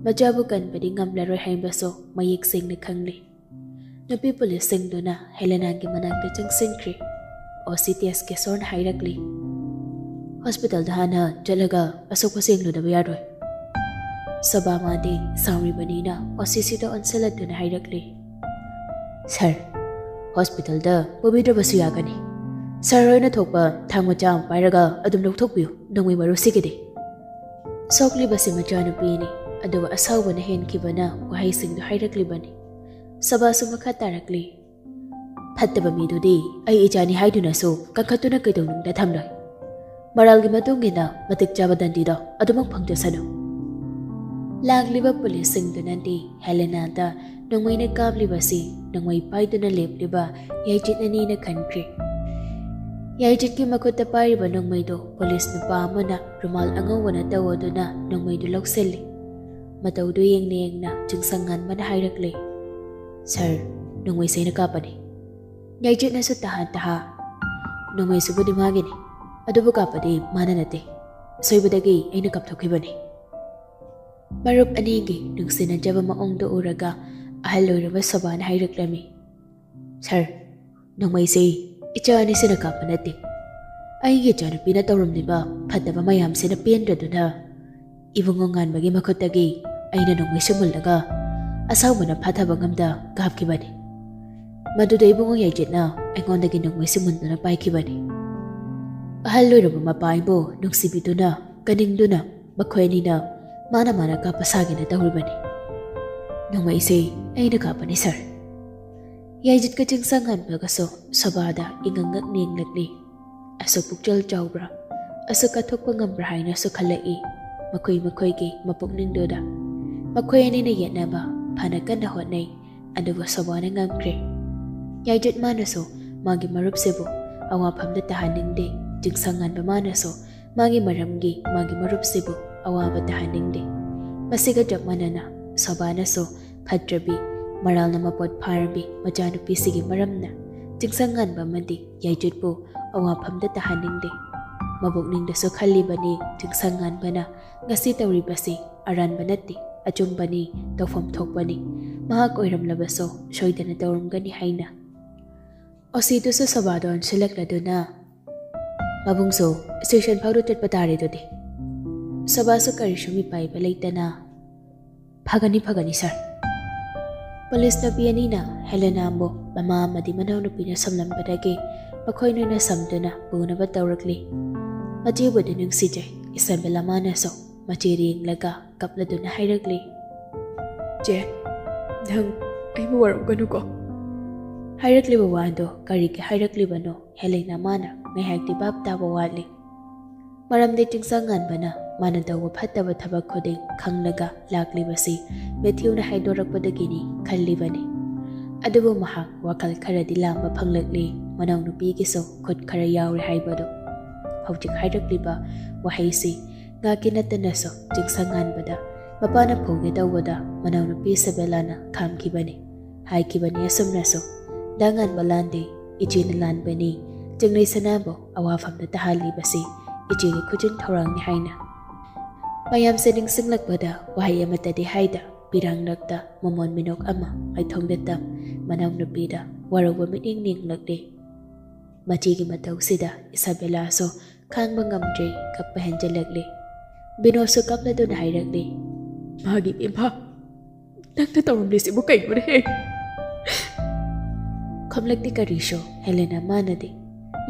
ꯃꯆꯥꯕꯨ ꯀꯟꯕꯗꯤ ꯉꯝꯂꯔꯣꯏ ꯍꯥꯏꯕꯁꯨ ꯃꯌꯦꯛ ꯁꯦꯡꯅ ꯈꯪꯂꯤ꯫ ꯅꯨꯄꯤ ꯄꯨꯂꯤꯁꯁꯤꯡꯗꯨꯅ ꯍꯦꯂꯦꯅꯥꯒꯤ ꯃꯅꯥꯛꯇ ꯆꯪꯁꯤꯟꯈ꯭ꯔꯦ꯫ ꯑꯣ ꯁꯤ ꯇꯦꯁ ꯀꯦꯁꯣꯔꯅ ꯍꯥꯏꯔꯛꯂꯤ, "ꯍꯣꯁꯄꯤꯇꯥꯜꯗ ꯍꯥꯟꯅ ꯆꯠꯂꯒ ꯑꯁꯣꯛꯄ ꯁꯦꯡꯂꯨꯗꯕ ꯌꯥꯔꯣꯏ꯫" ꯁꯣꯕꯥꯃꯥꯗꯤ ꯁꯥꯎꯔꯤꯕꯅꯤꯅ ꯑꯣ ꯁꯤ ꯁꯤꯗ ꯑꯣꯟꯁꯤꯜꯂꯗꯨꯅ ꯍꯥꯏꯔꯛꯂꯤ, "ꯁꯥꯔ, ꯍꯣꯁꯄꯤꯇꯥꯜꯗ ꯄꯨꯕꯤꯗ꯭ꯔꯕꯁꯨ ꯌꯥꯒꯅꯤ꯫ ꯁꯥꯔ ꯍꯣꯏꯅ ꯊꯣꯛꯄ ꯊꯥꯡ ꯃꯆꯥ ꯑꯃ ꯄꯥꯏꯔꯒ ꯑꯗꯨꯝ ꯂꯧꯊꯣꯛꯄꯤꯌꯨ ꯅꯣꯡꯃꯩ ꯃꯔꯨꯁꯤꯒꯤꯗꯤ꯫" ꯁꯣꯛꯂꯤꯕꯁꯤ ꯃꯆꯥꯅꯨꯄꯤꯅꯤ, ꯑꯗꯨꯒ ꯑꯁꯥꯎꯕꯅ ꯍꯦꯟꯈꯤꯕꯅ ꯋꯥꯍꯩꯁꯤꯡꯗꯨ ꯍꯥꯏꯔꯛꯂꯤꯕꯅꯤ꯫ ꯁꯣꯕꯥꯁꯨ ꯃꯈꯥ ꯇꯥꯔꯛꯂꯤ, "ꯐꯠꯇꯕ ꯃꯤꯗꯨꯗꯤ ꯑꯩ ꯏꯆꯥꯅꯤ ꯍꯥꯏꯗꯨꯅꯁꯨ ꯀꯟꯈꯠꯇꯨꯅ ꯀꯩꯗꯧꯅꯨꯡꯗ ꯊꯝꯂꯣꯏ꯫ ꯃꯔꯥꯜꯒꯤ ꯃꯇꯨꯡ ꯏꯟꯅ ꯃꯇꯤꯛ ꯆꯥꯕ ꯗꯟꯗꯤꯗꯣ ꯑꯗꯨꯃꯛ ꯐꯪꯖꯁꯅꯨ꯫" ꯂꯥꯛꯂꯤꯕ ꯄꯨꯂꯤꯁꯁꯤꯡꯗꯨꯅꯗꯤ ꯍꯦꯂꯦꯅꯥꯗ ꯅꯣꯡꯃꯩꯅ ꯀꯥꯞꯂꯤꯕꯁꯤ ꯅꯣꯡꯃꯩ ꯄꯥꯏꯗꯨꯅ ꯂꯦꯞꯂꯤꯕ ꯌꯥꯏꯖꯤꯠ ꯑꯅꯤꯅ ꯈꯟꯈ꯭ꯔꯦ꯫ ꯌꯥꯏꯖꯤꯠꯀꯤ ꯃꯈꯨꯠꯇ ꯄꯥꯏꯔꯤꯕ ꯅꯣꯡꯃꯩꯗꯨ ꯄꯨꯂꯤꯁ ꯅꯨꯄꯥ ꯑꯃꯅ ꯔꯨꯃꯥꯜ ꯑꯉꯧꯕꯅ ꯇꯧꯗꯨꯅ ꯅꯣꯡꯃꯩꯗꯨ ꯂꯧꯁꯤꯜꯂꯤ꯫ ꯃꯇꯧꯗꯨ ꯌꯦꯡꯅ ꯌꯦꯡꯅ ꯆꯤꯡꯁꯪ ꯉꯥꯟꯕꯅ ꯍꯥꯏꯔꯛꯂꯦ, "ꯁꯥꯔ, ꯅꯣꯡꯃꯩꯁꯦ ꯑꯩꯅ ꯀꯥꯞꯄꯅꯤ꯫" ꯌꯥꯏꯖꯤꯠꯅꯁꯨ ꯇꯍꯥ ꯇꯍꯥ, "ꯅꯣꯡꯃꯩꯁꯤꯕꯨꯗꯤ ꯃꯥꯒꯤꯅꯤ, ꯑꯗꯨꯕꯨ ꯀꯥꯞꯄꯗꯤ ꯃꯥꯅ ꯅꯠꯇꯦ꯫ ꯑꯁꯣꯏꯕꯗꯒꯤ ꯑꯩꯅ ꯀꯥꯞꯊꯣꯛꯈꯤꯕꯅꯤ꯫" ꯃꯔꯨꯞ ꯑꯅꯤꯒꯤ ꯅꯨꯡꯁꯤꯅꯖꯕ ꯃꯑꯣꯡꯗꯨ ꯎꯔꯒ ꯑꯍꯜ ꯑꯣꯏꯔꯕ ꯁꯣꯕꯥꯅ ꯍꯥꯏꯔꯛꯂꯝꯃꯤ, "ꯁꯥꯔ, ꯅꯣꯡꯃꯩꯁꯤ ꯏꯆꯥ ꯑꯅꯤꯁꯤꯅ ꯀꯥꯞꯄ ꯅꯠꯇꯦ꯫ ꯑꯩꯒꯤ ꯏꯆꯥꯅꯨꯄꯤꯅ ꯇꯧꯔꯝꯂꯤꯕ ꯐꯠꯇꯕ ꯃꯌꯥꯝꯁꯤꯅ ꯄꯦꯟꯗ꯭ꯔꯗꯨꯅ ꯏꯕꯨꯡꯉꯣ ꯉꯥꯟꯕꯒꯤ ꯃꯈꯨꯠꯇꯒꯤ ꯑꯩꯅ ꯅꯣꯡꯃꯩꯁꯤ ꯃꯨꯜꯂꯒ ꯑꯁꯥꯎꯕꯅ ꯐꯥꯊꯕ ꯉꯝꯗ ꯀꯥꯞꯈꯤꯕꯅꯤ꯫ ꯃꯗꯨꯗ ꯏꯕꯨꯡꯉꯣ ꯌꯥꯏꯖꯤꯠꯅ ꯑꯩꯉꯣꯟꯗꯒꯤ ꯅꯣꯡꯃꯩꯁꯤ ꯃꯨꯟꯗꯨꯅ ꯄꯥꯏꯈꯤꯕꯅꯤ꯫" ꯑꯍꯜ ꯑꯣꯏꯔꯕ ꯃꯄꯥ ꯑꯩꯕꯨ ꯅꯨꯡꯁꯤꯕꯤꯗꯨꯅ, ꯀꯅꯤꯡꯗꯨꯅ ꯃꯈꯣꯏ ꯑꯅꯤꯅ ꯃꯥꯅ ꯃꯥꯅ ꯀꯥꯞꯄ ꯁꯥꯒꯦꯅ ꯇꯧꯔꯤꯕꯅꯤ꯫ "ꯅꯣꯡꯃꯩꯁꯦ ꯑꯩꯅ ꯀꯥꯞꯄꯅꯤ, ꯁꯥꯔ꯫" ꯌꯥꯏꯖꯤꯠꯀ ꯆꯤꯡꯁꯪ ꯉꯥꯟꯕꯒꯁꯨ ꯁꯣꯕꯥꯗ ꯏꯉꯛ ꯉꯛꯅ ꯌꯦꯡꯂꯛꯂꯤ꯫ ꯑꯁꯨꯛ ꯄꯨꯛꯆꯦꯜ ꯆꯥꯎꯕ꯭ꯔꯥ, ꯑꯁꯨꯛ ꯀꯠꯊꯣꯛꯄ ꯉꯝꯕ꯭ꯔꯥ ꯍꯥꯏꯅꯁꯨ ꯈꯜꯂꯛꯏ ꯃꯈꯣꯏ ꯃꯈꯣꯏꯒꯤ ꯃꯄꯨꯛꯅꯤꯡꯗꯨꯗ꯫ ꯃꯈꯣꯏ ꯑꯅꯤꯅ ꯌꯦꯠꯅꯕ ꯐꯅ ꯀꯟꯅ ꯍꯣꯠꯅꯩ, ꯑꯗꯨꯕꯨ ꯁꯣꯕꯥꯅ ꯉꯝꯈ꯭ꯔꯦ꯫ ꯌꯥꯏꯖꯤꯠ ꯃꯥꯅꯁꯨ ꯃꯥꯒꯤ ꯃꯔꯨꯞꯁꯤꯕꯨ ꯑꯋꯥꯐꯝꯗ ꯇꯥꯍꯟꯅꯤꯡꯗꯦ꯫ ꯆꯤꯡꯁꯪ ꯉꯥꯟꯕ ꯃꯥꯅꯁꯨ ꯃꯥꯒꯤ ꯃꯔꯝꯒꯤ ꯃꯥꯒꯤ ꯃꯔꯨꯞꯁꯤꯕꯨ ꯑꯋꯥꯕ ꯇꯥꯍꯟꯅꯤꯡꯗꯦ꯫ ꯃꯁꯤꯒ ꯆꯞ ꯃꯥꯟꯅꯅ ꯁꯣꯕꯥꯅꯁꯨ ꯐꯠꯇ꯭ꯔꯕꯤ, ꯃꯔꯥꯜꯅ ꯃꯄꯣꯠ ꯐꯥꯔꯕꯤ ꯃꯆꯥꯅꯨꯄꯤꯁꯤꯒꯤ ꯃꯔꯝꯅ ꯆꯤꯡꯁꯪ ꯉꯥꯟꯕ ꯑꯃꯗꯤ ꯌꯥꯏꯖꯨꯠꯄꯨ ꯑꯋꯥꯐꯝꯗ ꯇꯥꯍꯟꯅꯤꯡꯗꯦ꯫ ꯃꯕꯨꯛꯅꯤꯡꯗꯁꯨ ꯈꯜꯂꯤꯕꯅꯤ ꯆꯤꯡꯁꯪ ꯉꯥꯟꯕꯅ ꯉꯁꯤ ꯇꯧꯔꯤꯕꯁꯤ ꯑꯔꯥꯟꯕ ꯅꯠꯇꯦ, ꯑꯆꯨꯝꯕꯅꯤ, ꯇꯧꯐꯝ ꯊꯣꯛꯄꯅꯤ꯫ ꯃꯍꯥꯛ ꯑꯣꯏꯔꯝꯂꯕꯁꯨ ꯁꯣꯏꯗꯅ ꯇꯧꯔꯝꯒꯅꯤ ꯍꯥꯏꯅ꯫ ꯑꯣꯁꯤꯗꯨꯁꯨ ꯁꯣꯕꯥꯗ ꯑꯣꯟꯁꯤꯜꯂꯛꯂꯗꯨꯅ, "ꯃꯕꯨꯡꯁꯨ ꯁ꯭ꯇꯦꯁꯟ ꯐꯥꯎꯗ ꯆꯠꯄ ꯇꯥꯔꯦ ꯑꯗꯨꯗꯤ꯫" ꯁꯣꯕꯥꯁꯨ ꯀꯔꯤꯁꯨ ꯃꯤꯄꯥꯏꯕ ꯂꯩꯇꯅ, "ꯐꯒꯅꯤ, ꯐꯒꯅꯤ, ꯁꯥꯔ꯫" ꯄꯨꯂꯤꯁ ꯅꯨꯄꯤ ꯑꯅꯤꯅ ꯍꯦꯂꯦꯅꯥꯕꯨ ꯃꯃꯥ ꯑꯃꯗꯤ ꯃꯅꯥꯎꯅꯨꯄꯤꯅ ꯁꯝꯂꯝꯕꯗꯒꯤ ꯃꯈꯣꯏꯅ ꯁꯝꯗꯨꯅ ꯄꯨꯅꯕ ꯇꯧꯔꯛꯂꯤ꯫ ꯃꯆꯦꯕꯨꯗꯤ ꯅꯨꯡꯁꯤꯖꯩ꯫ ꯏꯁꯥꯕꯦꯂꯥ ꯃꯥꯅꯁꯨ ꯃꯆꯦꯗ ꯌꯦꯡꯂꯒ ꯀꯞꯂꯗꯨꯅ ꯍꯥꯏꯔꯛꯂꯤ, "ꯆꯦ, ꯅꯪ ꯑꯩꯕꯨ ꯋꯥꯔꯧꯒꯅꯨꯀꯣ꯫" ꯍꯥꯏꯔꯛꯂꯤꯕ ꯋꯥꯗꯣ ꯀꯔꯤꯒꯤ ꯍꯥꯏꯔꯛꯂꯤꯕꯅꯣ ꯍꯦꯂꯦꯅꯥ ꯃꯥꯅ ꯉꯥꯏꯍꯥꯛꯇꯤ ꯚꯥꯞ ꯇꯥꯕ ꯋꯥꯠꯂꯤ꯫ ꯃꯔꯝꯗꯤ ꯆꯤꯡꯁꯪ ꯉꯥꯟꯕꯅ ꯃꯥꯅ ꯇꯧꯕ ꯐꯠꯇꯕ ꯊꯕꯛ ꯈꯨꯗꯤꯡ ꯈꯪꯂꯒ ꯂꯥꯛꯂꯤꯕꯁꯤ ꯃꯦꯊ꯭ꯌꯨꯅ ꯍꯥꯏꯗꯣꯔꯛꯄꯗꯒꯤꯅꯤ ꯈꯜꯂꯤꯕꯅꯤ꯫ ꯑꯗꯨꯕꯨ ꯃꯍꯥꯛ ꯋꯥꯈꯜ ꯈꯔꯗꯤ ꯂꯥꯝꯕ ꯐꯪꯂꯛꯂꯤ, ꯃꯅꯥꯎꯅꯨꯄꯤꯒꯤꯁꯨ ꯈꯨꯠ ꯈꯔ ꯌꯥꯎꯔꯦ ꯍꯥꯏꯕꯗꯨ꯫ ꯍꯧꯖꯤꯛ ꯍꯥꯏꯔꯛꯂꯤꯕ ꯋꯥꯍꯩꯁꯤ ꯉꯥꯛꯀꯤ ꯅꯠꯇꯅꯁꯨ ꯆꯤꯡꯁꯪ ꯉꯥꯟꯕꯗ ꯃꯄꯥꯅ ꯐꯨꯒꯦ ꯇꯧꯕꯗ ꯃꯅꯥꯎꯅꯨꯄꯤ ꯏꯁꯥꯕꯦꯂꯥꯅ ꯈꯥꯝꯈꯤꯕꯅꯤ꯫ ꯍꯥꯏꯈꯤꯕꯅꯤ ꯑꯁꯨꯝꯅꯁꯨ, "ꯗꯥ ꯉꯥꯟꯕ ꯂꯥꯟꯗꯦ, ꯏꯆꯦꯅ ꯂꯥꯟꯕꯅꯤ꯫ ꯆꯤꯡꯂꯩ ꯁꯅꯥꯕꯨ ꯑꯋꯥꯐꯝꯗ ꯇꯥꯍꯜꯂꯤꯕꯁꯤ ꯏꯆꯦꯒꯤ ꯈꯨꯖꯤꯟ ꯊꯧꯔꯥꯡꯅꯤ" ꯍꯥꯏꯅ꯫ ꯃꯌꯥꯝꯁꯦ ꯅꯤꯡꯁꯤꯡꯂꯛꯄꯗ ꯋꯥꯍꯩ ꯑꯃꯠꯇꯗꯤ ꯍꯥꯏꯗ, ꯄꯤꯔꯥꯡꯂꯛꯇ ꯃꯃꯣꯟ ꯃꯤꯅꯣꯛ ꯑꯃ ꯃꯥꯏꯊꯣꯡꯗ ꯇꯝ, ꯃꯅꯥꯎꯅꯨꯄꯤꯗ ꯋꯥꯔꯧꯕ ꯃꯤꯠꯌꯦꯡ ꯌꯦꯡꯂꯛꯂꯤ꯫ ꯃꯆꯦꯒꯤ ꯃꯇꯧꯁꯤꯗ ꯏꯁꯥꯕꯦꯂꯥꯁꯨ ꯈꯥꯡꯕ ꯉꯝꯗ꯭ꯔꯦ, ꯀꯞꯄ ꯍꯦꯟꯖꯜꯂꯛꯂꯤ꯫ ꯕꯤꯅꯣꯁꯨ ꯀꯞꯂꯗꯨꯅ ꯍꯥꯏꯔꯛꯂꯤ, "ꯃꯥꯒꯤ ꯏꯝꯐꯥ, ꯅꯪꯅ ꯇꯧꯔꯝꯂꯤꯁꯤꯕꯨ ꯀꯩꯅꯣꯅꯦꯍꯦ?" ꯈꯨꯝꯂꯛꯇꯦ ꯀꯔꯤꯁꯨ ꯍꯦꯂꯦꯅꯥ ꯃꯥꯅꯗꯤ꯫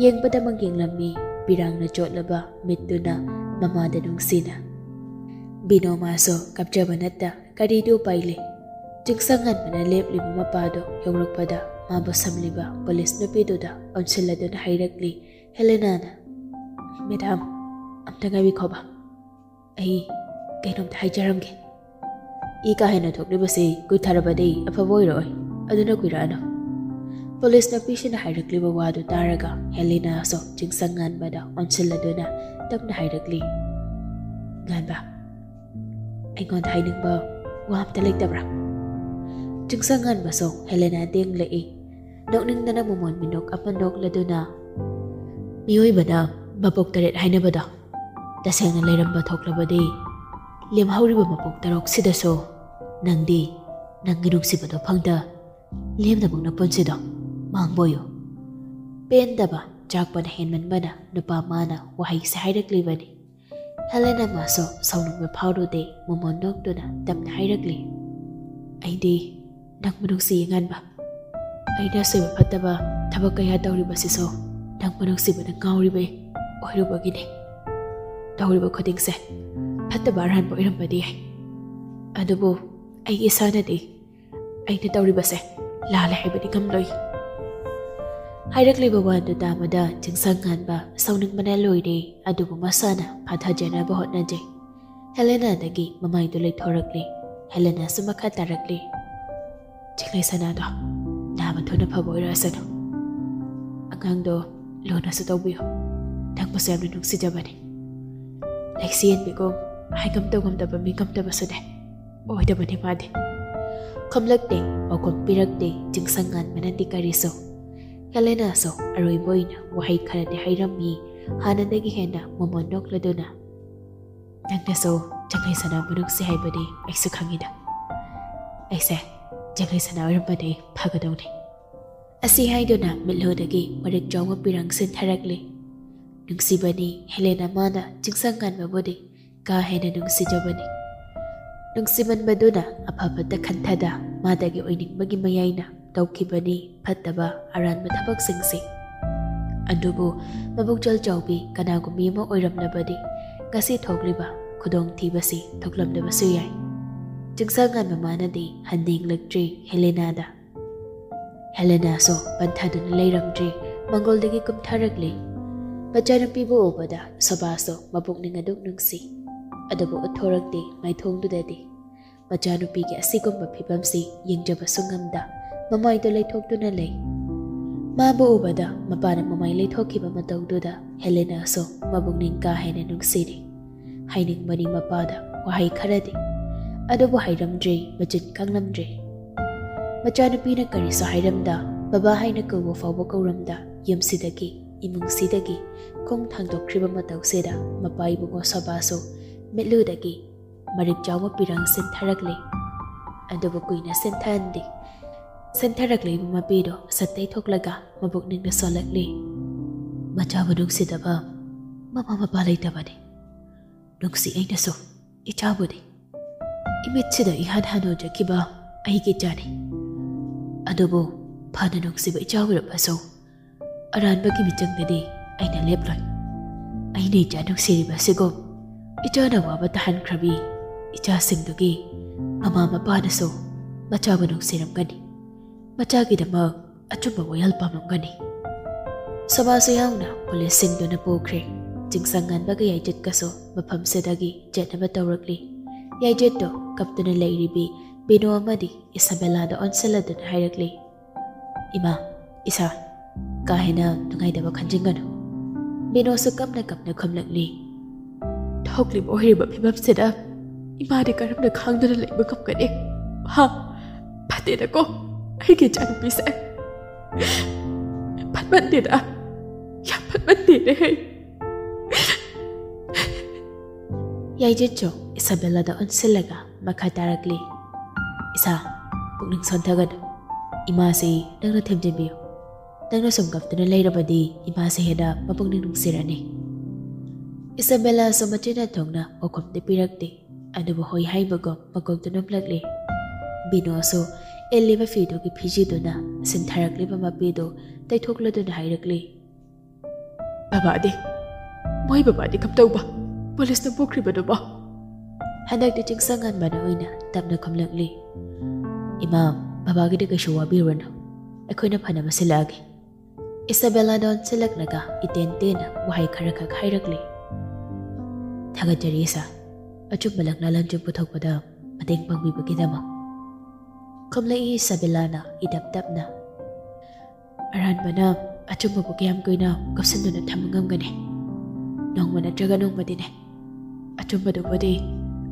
ꯌꯦꯡꯕꯗꯃꯛ ꯌꯦꯡꯂꯝꯃꯤ ꯄꯤꯔꯥꯡꯅ ꯆꯣꯠꯂꯕ ꯃꯤꯠꯇꯨꯅ ꯃꯃꯥꯗ ꯅꯨꯡꯁꯤꯅ꯫ ꯕꯤꯅꯣ ꯃꯥꯁꯨ ꯀꯞꯆꯕ ꯅꯠꯇ ꯀꯔꯤꯗꯤ ꯎꯄꯥꯏ ꯂꯩ? ꯆꯤꯡꯁꯪ ꯉꯥꯟꯕꯅ ꯂꯦꯞꯂꯤꯕ ꯃꯄꯥꯗꯣ ꯌꯧꯔꯛꯄꯗ ꯃꯥꯕꯨ ꯁꯝꯂꯤꯕ ꯄꯨꯂꯤꯁ ꯅꯨꯄꯤꯗꯨꯗ ꯑꯣꯟꯁꯤꯜꯂꯗꯨꯅ ꯍꯥꯏꯔꯛꯂꯤ ꯍꯦꯂꯦꯅꯥꯅ, "ꯃꯦꯗꯥꯝ, ꯑꯝꯇ ꯉꯥꯏꯕꯤꯈꯣꯕ꯫ ꯑꯩ ꯀꯩꯅꯣꯝꯇ ꯍꯥꯏꯖꯔꯝꯒꯦ꯫" "ꯏ ꯀꯥ ꯍꯦꯟꯅ ꯊꯣꯛꯂꯤꯕꯁꯤ ꯀꯨꯏꯊꯔꯕꯗꯤ ꯑꯐꯕ ꯑꯣꯏꯔꯛꯑꯣꯏ, ꯑꯗꯨꯅ ꯀꯨꯏꯔꯛꯑꯅꯨ꯫" ꯄꯨꯂꯤꯁ ꯅꯨꯄꯤꯁꯤꯅ ꯍꯥꯏꯔꯛꯂꯤꯕ ꯋꯥꯗꯨ ꯇꯥꯔꯒ ꯍꯦꯂꯦꯅꯥꯁꯨ ꯆꯤꯡꯁꯪ ꯉꯥꯟꯕꯗ ꯑꯣꯟꯁꯤꯜꯂꯗꯨꯅ ꯇꯞꯅ ꯍꯥꯏꯔꯛꯂꯤ, "ꯉꯥꯟꯕ, ꯑꯩꯉꯣꯟꯗ ꯍꯥꯏꯅꯤꯡꯕ ꯋꯥ ꯑꯝꯇ ꯂꯩꯇꯕ꯭ꯔꯥ?" ꯆꯤꯡꯁꯪ ꯉꯥꯟꯕꯁꯨ ꯍꯦꯂꯦꯅꯥ ꯌꯦꯡꯂꯛꯏ꯫ ꯅꯣꯛꯅꯤꯡꯗꯅ ꯃꯃꯣꯟ ꯃꯤꯅꯣꯛ ꯑꯃ ꯅꯣꯛꯂꯗꯨꯅ, "ꯃꯤꯑꯣꯏꯕꯅ ꯃꯄꯣꯛ ꯇꯔꯦꯠ ꯍꯥꯏꯅꯕꯗꯣ ꯇꯁꯦꯡꯅ ꯂꯩꯔꯝꯕ ꯊꯣꯛꯂꯕꯗꯤ, ꯂꯦꯝꯍꯧꯔꯤꯕ ꯃꯄꯣꯛ ꯇꯔꯨꯛꯁꯤꯗꯁꯨ ꯅꯪꯗꯤ ꯅꯪꯒꯤ ꯅꯨꯡꯁꯤꯕꯗꯣ ꯐꯪꯗ ꯂꯦꯝꯅꯃꯛ ꯅꯄꯨꯟꯁꯤꯗꯣ ꯃꯥꯡꯕ ꯑꯣꯏꯌꯨ꯫" ꯄꯦꯟꯗꯕ ꯆꯥꯛꯄꯅ ꯍꯦꯟꯃꯟꯕꯅ ꯅꯨꯄꯥ ꯃꯥꯅ ꯋꯥꯍꯩꯁꯦ ꯍꯥꯏꯔꯛꯂꯤꯕꯅꯤ꯫ ꯍꯦꯂꯦꯅꯥ ꯃꯥꯁꯨ ꯁꯥꯎꯅꯤꯡꯕ ꯐꯥꯎꯔꯨꯗꯦ, ꯃꯃꯣꯟ ꯅꯣꯛꯇꯨꯅ ꯇꯞꯅ ꯍꯥꯏꯔꯛꯂꯤ, "ꯑꯩꯗꯤ ꯅꯪꯕꯨ ꯅꯨꯡꯁꯤꯌꯦ ꯉꯥꯟꯕ꯫ ꯑꯩꯅ ꯑꯁꯣꯏꯕ ꯐꯠꯇꯕ ꯊꯕꯛ ꯀꯌꯥ ꯇꯧꯔꯤꯕꯁꯤꯁꯨ ꯅꯪꯕꯨ ꯅꯨꯡꯁꯤꯕꯗ ꯉꯥꯎꯔꯤꯕ ꯑꯣꯏꯔꯨꯕꯒꯤꯅꯤ꯫ ꯇꯧꯔꯤꯕ ꯈꯨꯗꯤꯡꯁꯦ ꯐꯠꯇꯕ ꯑꯔꯥꯟꯕ ꯑꯣꯏꯔꯝꯕꯗꯤ ꯌꯥꯏ, ꯑꯗꯨꯕꯨ ꯑꯩ ꯏꯁꯥꯅꯗꯤ ꯑꯩꯅ ꯇꯧꯔꯤꯕꯁꯦ ꯂꯥꯜꯂꯦ ꯍꯥꯏꯕꯗꯤ ꯉꯝꯂꯣꯏ꯫" ꯍꯥꯏꯔꯛꯂꯤꯕ ꯋꯥꯗꯨ ꯇꯥꯕꯗ ꯆꯤꯡꯁꯪ ꯉꯥꯟꯕ ꯁꯥꯎꯅꯤꯡꯕꯅ ꯂꯣꯏꯔꯦ, ꯑꯗꯨꯕꯨ ꯃꯁꯥꯅ ꯐꯥꯊꯖꯅꯕ ꯍꯣꯠꯅꯖꯩ꯫ ꯍꯦꯂꯦꯅꯥꯗꯒꯤ ꯃꯃꯥꯏꯗꯨ ꯂꯩꯊꯣꯔꯛꯂꯤ꯫ ꯍꯦꯂꯦꯅꯥꯁꯨ ꯃꯈꯥ ꯇꯥꯔꯛꯂꯤ, "ꯆꯤꯡꯂꯩ ꯁꯅꯥꯗꯣ ꯅꯥꯕ ꯊꯨꯅ ꯐꯕ ꯑꯣꯏꯔꯛꯑꯁꯅꯨ꯫ ꯑꯉꯥꯡꯗꯣ ꯂꯨꯅꯁꯨ ꯇꯧꯕꯤꯌꯨ꯫ ꯅꯪꯕꯨꯁꯨ ꯌꯥꯝꯅ ꯅꯨꯡꯁꯤꯖꯕꯅꯤ꯫ ꯂꯩꯁꯤ ꯌꯦꯟꯕꯤꯒꯨꯝ ꯍꯥꯏꯉꯝ ꯇꯧꯉꯝꯗꯕ ꯃꯤ ꯉꯝꯗꯕꯁꯨꯅꯦ ꯑꯣꯏꯗꯕꯅꯤ ꯃꯥꯗꯤ꯫" ꯈꯨꯝꯂꯛꯇꯦ, ꯄꯥꯎꯈꯨꯝ ꯄꯤꯔꯛꯇꯦ ꯆꯤꯡꯁꯪ ꯉꯥꯟꯕꯅꯗꯤ ꯀꯔꯤꯁꯨ꯫ ꯍꯦꯂꯦꯅꯥꯁꯨ ꯑꯔꯣꯏꯕ ꯑꯣꯏꯅ ꯋꯥꯍꯩ ꯈꯔꯗꯤ ꯍꯥꯏꯔꯝꯃꯤ, ꯍꯥꯟꯅꯗꯒꯤ ꯍꯦꯟꯅ ꯃꯃꯣꯟ ꯅꯣꯛꯂꯗꯨꯅ, "ꯅꯪꯅꯁꯨ ꯆꯤꯡꯂꯩ ꯁꯅꯥꯕꯨ ꯅꯨꯡꯁꯤ ꯍꯥꯏꯕꯗꯤ ꯑꯩꯁꯨ ꯈꯪꯉꯤꯗ꯫ ꯑꯩꯁꯦ ꯆꯤꯡꯂꯩ ꯁꯅꯥ ꯑꯣꯏꯔꯝꯕꯗꯤ ꯐꯒꯗꯧꯅꯤ꯫" ꯑꯁꯤ ꯍꯥꯏꯗꯨꯅ ꯃꯤꯠꯂꯨꯗꯒꯤ ꯃꯔꯤꯛ ꯆꯥꯎꯕ ꯄꯤꯔꯪ ꯁꯤꯟꯊꯔꯛꯂꯤ꯫ ꯅꯨꯡꯁꯤꯕꯅꯤ ꯍꯦꯂꯦꯅꯥ ꯃꯥꯅ ꯆꯤꯡꯁꯪ ꯉꯥꯟꯕꯕꯨꯗꯤ ꯀꯥ ꯍꯦꯟꯅ ꯅꯨꯡꯁꯤꯖꯕꯅꯤ꯫ ꯅꯨꯡꯁꯤꯃꯟꯕꯗꯨꯅ ꯑꯐ ꯐꯠꯇ ꯈꯟꯊꯗ ꯃꯥꯗꯒꯤ ꯑꯣꯏꯅꯤꯡꯕꯒꯤ ꯃꯌꯥꯏꯅ ꯇꯧꯈꯤꯕꯅꯤ ꯐꯠꯇꯕ ꯑꯔꯥꯟꯕ ꯊꯕꯛꯁꯤꯡꯁꯤ꯫ ꯑꯗꯨꯕꯨ ꯃꯕꯨꯛꯆꯦꯜ ꯆꯥꯎꯕꯤ ꯀꯅꯥꯒꯨꯝꯕꯤ ꯑꯃ ꯑꯣꯏꯔꯝꯂꯕꯗꯤ ꯉꯁꯤ ꯊꯣꯛꯂꯤꯕ ꯈꯨꯗꯣꯡꯊꯤꯕꯁꯤ ꯊꯣꯛꯂꯝꯗꯕꯁꯨ ꯌꯥꯏ꯫ ꯆꯤꯡꯁꯪ ꯉꯥꯟꯕ ꯃꯥꯅꯗꯤ ꯍꯟꯅ ꯌꯦꯡꯂꯛꯇ꯭ꯔꯤ ꯍꯦꯂꯦꯅꯥꯗ꯫ ꯍꯦꯂꯦꯅꯥꯁꯨ ꯄꯟꯊꯥꯗꯨꯅ ꯂꯩꯔꯝꯗ꯭ꯔꯤ, ꯃꯪꯒꯣꯜꯗꯒꯤ ꯀꯨꯝꯊꯔꯛꯂꯤ꯫ ꯃꯆꯥꯅꯨꯄꯤꯕꯨ ꯎꯕꯗ ꯁꯣꯕꯥꯁꯨ ꯃꯄꯨꯛꯅꯤꯡ ꯑꯗꯨꯛ ꯅꯨꯡꯁꯤ꯫ ꯑꯗꯨꯕꯨ ꯎꯠꯊꯣꯔꯛꯇꯦ ꯃꯥꯏꯊꯣꯡꯗꯨꯗꯗꯤ꯫ ꯃꯆꯥꯅꯨꯄꯤꯒꯤ ꯑꯁꯤꯒꯨꯝꯕ ꯐꯤꯕꯝꯁꯤ ꯌꯦꯡꯖꯕꯁꯨ ꯉꯝꯗ ꯃꯃꯥꯏꯗꯨ ꯂꯩꯊꯣꯛꯇꯨꯅ ꯂꯩ꯫ ꯃꯥꯕꯨ ꯎꯕꯗ ꯃꯄꯥꯅ ꯃꯃꯥꯏ ꯂꯩꯊꯣꯛꯈꯤꯕ ꯃꯇꯧꯗꯨꯗ ꯍꯦꯂꯦꯅꯥꯁꯨ ꯃꯕꯨꯛꯅꯤꯡ ꯀꯥ ꯍꯦꯟꯅ ꯅꯨꯡꯁꯤꯔꯤ꯫ ꯍꯥꯏꯅꯤꯡꯕꯅꯤ ꯃꯄꯥꯗ ꯋꯥꯍꯩ ꯈꯔꯗꯤ, ꯑꯗꯨꯕꯨ ꯍꯥꯏꯔꯝꯗ꯭ꯔꯦ, ꯃꯆꯤꯟ ꯀꯥꯡꯂꯝꯗ꯭ꯔꯦ꯫ ꯃꯆꯥꯅꯨꯄꯤꯅ ꯀꯔꯤꯁꯨ ꯍꯥꯏꯔꯝꯗ, ꯕꯕꯥ ꯍꯥꯏꯅ ꯀꯧꯕ ꯐꯥꯎꯕ ꯀꯧꯔꯝꯗ, ꯌꯨꯝꯁꯤꯗꯒꯤ, ꯏꯃꯨꯡꯁꯤꯗꯒꯤ ꯈꯣꯡ ꯊꯥꯡꯗꯣꯛꯈ꯭ꯔꯤꯕ ꯃꯇꯧꯁꯤꯗ ꯃꯄꯥ ꯏꯕꯨꯡꯉꯣ ꯁꯣꯕꯥꯁꯨ ꯃꯤꯠꯂꯨꯗꯒꯤ ꯃꯔꯤꯛ ꯆꯥꯎꯕ ꯄꯤꯔꯥꯡ ꯁꯤꯟꯊꯔꯛꯂꯤ꯫ ꯑꯗꯨꯕꯨ ꯀꯨꯏꯅ ꯁꯤꯟꯊꯍꯟꯗꯦ꯫ ꯁꯤꯟꯊꯔꯛꯂꯤꯕ ꯃꯄꯤꯗꯣ ꯁꯠ ꯇꯩꯊꯣꯛꯂꯒ ꯃꯕꯨꯛꯅꯤꯡꯅ ꯁꯣꯜꯂꯛꯂꯤ꯫ ꯃꯆꯥꯕꯨ ꯅꯨꯡꯁꯤꯗꯕ ꯃꯃꯥ ꯃꯄꯥ ꯂꯩꯇꯕꯅꯤ꯫ ꯅꯨꯡꯁꯤ ꯑꯩꯅꯁꯨ ꯏꯆꯥꯕꯨꯗꯤ꯫ ꯏꯃꯤꯠꯁꯤꯗ ꯏꯍꯥꯟ ꯍꯥꯟꯅ ꯎꯖꯈꯤꯕ ꯑꯩꯒꯤ ꯏꯆꯥꯅꯤ꯫ ꯑꯗꯨꯕꯨ ꯐꯅ ꯅꯨꯡꯁꯤꯕ ꯏꯆꯥ ꯑꯣꯏꯔꯕꯁꯨ ꯑꯔꯥꯟꯕꯒꯤ ꯃꯤꯆꯪꯗꯗꯤ ꯑꯩꯅ ꯂꯦꯞꯂꯣꯏ꯫ ꯑꯩꯅ ꯏꯆꯥ ꯅꯨꯡꯁꯤꯔꯤꯕ ꯑꯁꯤꯒꯨꯝ ꯏꯆꯥꯅ ꯋꯥꯕ ꯇꯥꯍꯟꯈ꯭ꯔꯕꯤ ꯏꯆꯥꯁꯤꯡꯗꯨꯒꯤ ꯃꯃꯥ ꯃꯄꯥꯅꯁꯨ ꯃꯆꯥꯕꯨ ꯅꯨꯡꯁꯤꯔꯝꯒꯅꯤ꯫ ꯃꯆꯥꯒꯤꯗꯃꯛ ꯑꯆꯨꯝꯕ ꯋꯥꯌꯦꯜ ꯄꯥꯝꯂꯝꯒꯅꯤ꯫ ꯁꯣꯕꯥꯁꯨ ꯌꯥꯎꯅ ꯄꯨꯂꯤꯁꯁꯤꯡꯗꯨꯅ ꯄꯨꯈ꯭ꯔꯦ꯫ ꯆꯤꯡꯁꯪ ꯉꯟꯕꯒ ꯌꯥꯏꯖꯠꯀꯁꯨ ꯃꯐꯝꯁꯤꯗꯒꯤ ꯆꯠꯅꯕ ꯇꯧꯔꯛꯂꯤ꯫ ꯌꯥꯏꯖꯠꯇꯣ ꯀꯞꯇꯨꯅ ꯂꯩꯔꯤꯕꯤ ꯕꯤꯅꯣ ꯑꯃꯗꯤ ꯏꯁꯥꯕꯦꯂꯥꯗ ꯑꯣꯟꯁꯤꯜꯂꯗꯨꯅ ꯍꯥꯏꯔꯛꯂꯤ, "ꯏꯃꯥ, ꯏꯁꯥ, ꯀꯥ ꯍꯦꯟꯅ ꯅꯨꯡꯉꯥꯏꯇꯕ ꯈꯟꯖꯤꯟꯒꯅꯨ꯫" ꯕꯤꯅꯣꯁꯨ ꯀꯞꯅ ꯀꯞꯅ ꯈꯨꯝꯂꯛꯂꯤ, "ꯊꯣꯛꯂꯤꯕ ꯑꯣꯏꯔꯤꯕ ꯐꯤꯕꯝꯁꯤꯗ ꯏꯃꯥꯗꯤ ꯀꯔꯝꯅ ꯈꯥꯡꯗꯨꯅ ꯂꯩꯕ ꯉꯝꯒꯅꯤ? ꯍꯥ? ꯐꯠꯇꯦꯗꯀꯣ ꯑꯩꯒꯤ ꯏꯆꯥꯅꯨꯄꯤꯁꯦ꯫ ꯐꯠꯃꯟꯗꯦꯗ, ꯌꯥꯝ ꯐꯠꯃꯟꯗꯦꯅꯦ꯫" ꯌꯥꯏꯖꯠꯁꯨ ꯏꯁꯥꯕꯦꯂꯥꯗ ꯑꯣꯟꯁꯤꯜꯂꯒ ꯃꯈꯥ ꯇꯥꯔꯛꯂꯤ, "ꯏꯁꯥ, ꯄꯨꯛꯅꯤꯡ ꯁꯣꯟꯊꯒꯅꯨ꯫ ꯏꯃꯥꯁꯤ ꯅꯪꯅ ꯊꯦꯝꯖꯤꯟꯕꯤꯌꯨ꯫ ꯅꯪꯅ ꯁꯨꯝ ꯀꯞꯇꯨꯅ ꯂꯩꯔꯕꯗꯤ ꯏꯃꯥꯁꯦ ꯍꯦꯟꯅ ꯃꯄꯨꯛꯅꯤꯡ ꯅꯨꯡꯁꯤꯔꯅꯤ꯫" ꯏꯁꯥꯕꯦꯂꯥꯁꯨ ꯃꯆꯤꯟ ꯊꯣꯡꯅ ꯄꯥꯎꯈꯨꯝꯗꯤ ꯄꯤꯔꯛꯇꯦ꯫ ꯑꯗꯨꯕꯨ ꯍꯣꯏ ꯍꯥꯏꯕꯒꯨꯝ ꯃꯀꯣꯛꯇꯨ ꯅꯣꯝꯂꯛꯂꯤ꯫ ꯕꯤꯅꯣꯁꯨ ꯏꯜꯂꯤꯕ ꯐꯤꯗꯨꯒꯤ ꯐꯤꯖꯤꯗꯨꯅ ꯁꯤꯟꯊꯔꯛꯂꯤꯕ ꯃꯄꯤꯗꯨ ꯇꯩꯊꯣꯛꯂꯗꯨꯅ ꯍꯥꯏꯔꯛꯂꯤ, "ꯕꯕꯥꯗꯤ? ꯃꯣꯏ ꯕꯕꯥꯗꯤ ꯀꯝꯗꯧꯕ? ꯄꯨꯂꯤꯁꯅ ꯄꯨꯈ꯭ꯔꯤꯕꯗꯨꯕꯣ?" ꯍꯟꯗꯛꯇꯤ ꯆꯤꯡꯁꯪ ꯉꯟꯕꯅ ꯑꯣꯏꯅ ꯇꯞꯅ ꯈꯨꯝꯂꯛꯂꯤ, "ꯏꯃꯥ, ꯕꯕꯥꯒꯤꯗꯤ ꯀꯩꯁꯨ ꯋꯥꯕꯤꯔꯨꯔꯅꯨ, ꯑꯩꯈꯣꯏꯅ ꯐꯅꯕ ꯁꯤꯜꯂꯛꯑꯒꯦ꯫" ꯏꯁꯥꯕꯦꯂꯥꯗ ꯑꯣꯟꯁꯤꯜꯂꯛꯂꯒ ꯏꯇꯦꯟ ꯇꯦꯟꯅ ꯋꯥꯍꯩ ꯈꯔꯈꯛ ꯍꯥꯏꯔꯛꯂꯤ, "ꯊꯥꯒꯠꯆꯔꯤ ꯏꯁꯥ, ꯑꯆꯨꯝꯕ ꯂꯛꯅꯥ ꯂꯟꯖꯨ ꯄꯨꯊꯣꯛꯄꯗ ꯃꯇꯦꯡ ꯄꯥꯡꯕꯤꯕꯒꯤꯗꯃꯛ꯫" ꯈꯨꯝꯂꯛꯏ ꯏꯁꯥꯕꯦꯂꯥꯅ ꯏꯇꯞ ꯇꯞꯅ, ꯑꯔꯥꯟꯕꯅ ꯑꯆꯨꯝꯕꯕꯨ ꯀꯌꯥꯝ ꯀꯨꯏꯅ ꯀꯨꯞꯁꯟꯗꯨꯅ ꯊꯝꯕ ꯉꯝꯒꯅꯤ? ꯅꯣꯡꯃ ꯅꯠꯇ꯭ꯔꯒ ꯅꯣꯡꯃꯗꯤꯅꯦ ꯑꯆꯨꯝꯕꯗꯨꯕꯨꯗꯤ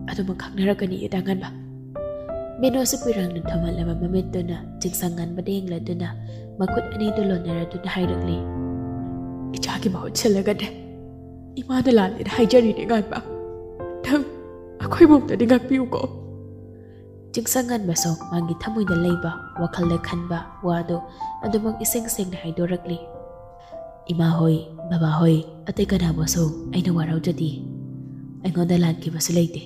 ꯑꯗꯨꯃꯛ ꯈꯪꯅꯔꯛꯀꯅꯤ, ꯏꯇꯥ ꯉꯥꯟꯕ꯫ ꯃꯤꯅꯣꯁꯨ ꯄꯤꯔꯥꯡꯅ ꯊꯣꯝꯍꯠꯂꯕ ꯃꯃꯤꯠꯇꯨꯅ ꯆꯤꯡꯁꯪ ꯉꯥꯟꯕꯗ ꯌꯦꯡꯂꯗꯨꯅ ꯃꯈꯨꯠ ꯑꯅꯤꯗꯨ ꯂꯣꯟꯅꯔꯗꯨꯅ ꯍꯥꯏꯔꯛꯂꯤ, "ꯏꯆꯥꯒꯤ ꯃꯍꯨꯠ ꯁꯤꯜꯂꯒꯅꯦ ꯏꯃꯥꯅ ꯂꯥꯜꯂꯦꯅ ꯍꯥꯏꯖꯔꯤꯅꯦ, ꯉꯥꯟꯕ꯫ ꯅꯪ ꯑꯩꯈꯣꯏꯕꯨ ꯑꯝꯇꯗꯤ ꯉꯥꯛꯄꯤꯌꯨꯀꯣ꯫" ꯆꯤꯡꯁꯪ ꯉꯥꯟꯕꯁꯨ ꯃꯥꯒꯤ ꯊꯃꯣꯏꯗ ꯂꯩꯕ, ꯋꯥꯈꯜꯗ ꯈꯟꯕ ꯋꯥꯗꯨ ꯑꯗꯨꯃꯛ ꯏꯁꯦꯡ ꯁꯦꯡꯅ ꯍꯥꯏꯗꯣꯔꯛꯂꯤ꯫ "ꯏꯃꯥ ꯍꯣꯏ, ꯕꯕꯥ ꯍꯣꯏ, ꯑꯇꯩ ꯀꯅꯥꯕꯨꯁꯨ ꯑꯩꯅ ꯋꯥꯔꯧꯖꯗꯦ꯫ ꯑꯩꯉꯣꯟꯗ ꯂꯥꯟꯈꯤꯕꯁꯨ ꯂꯩꯇꯦ꯫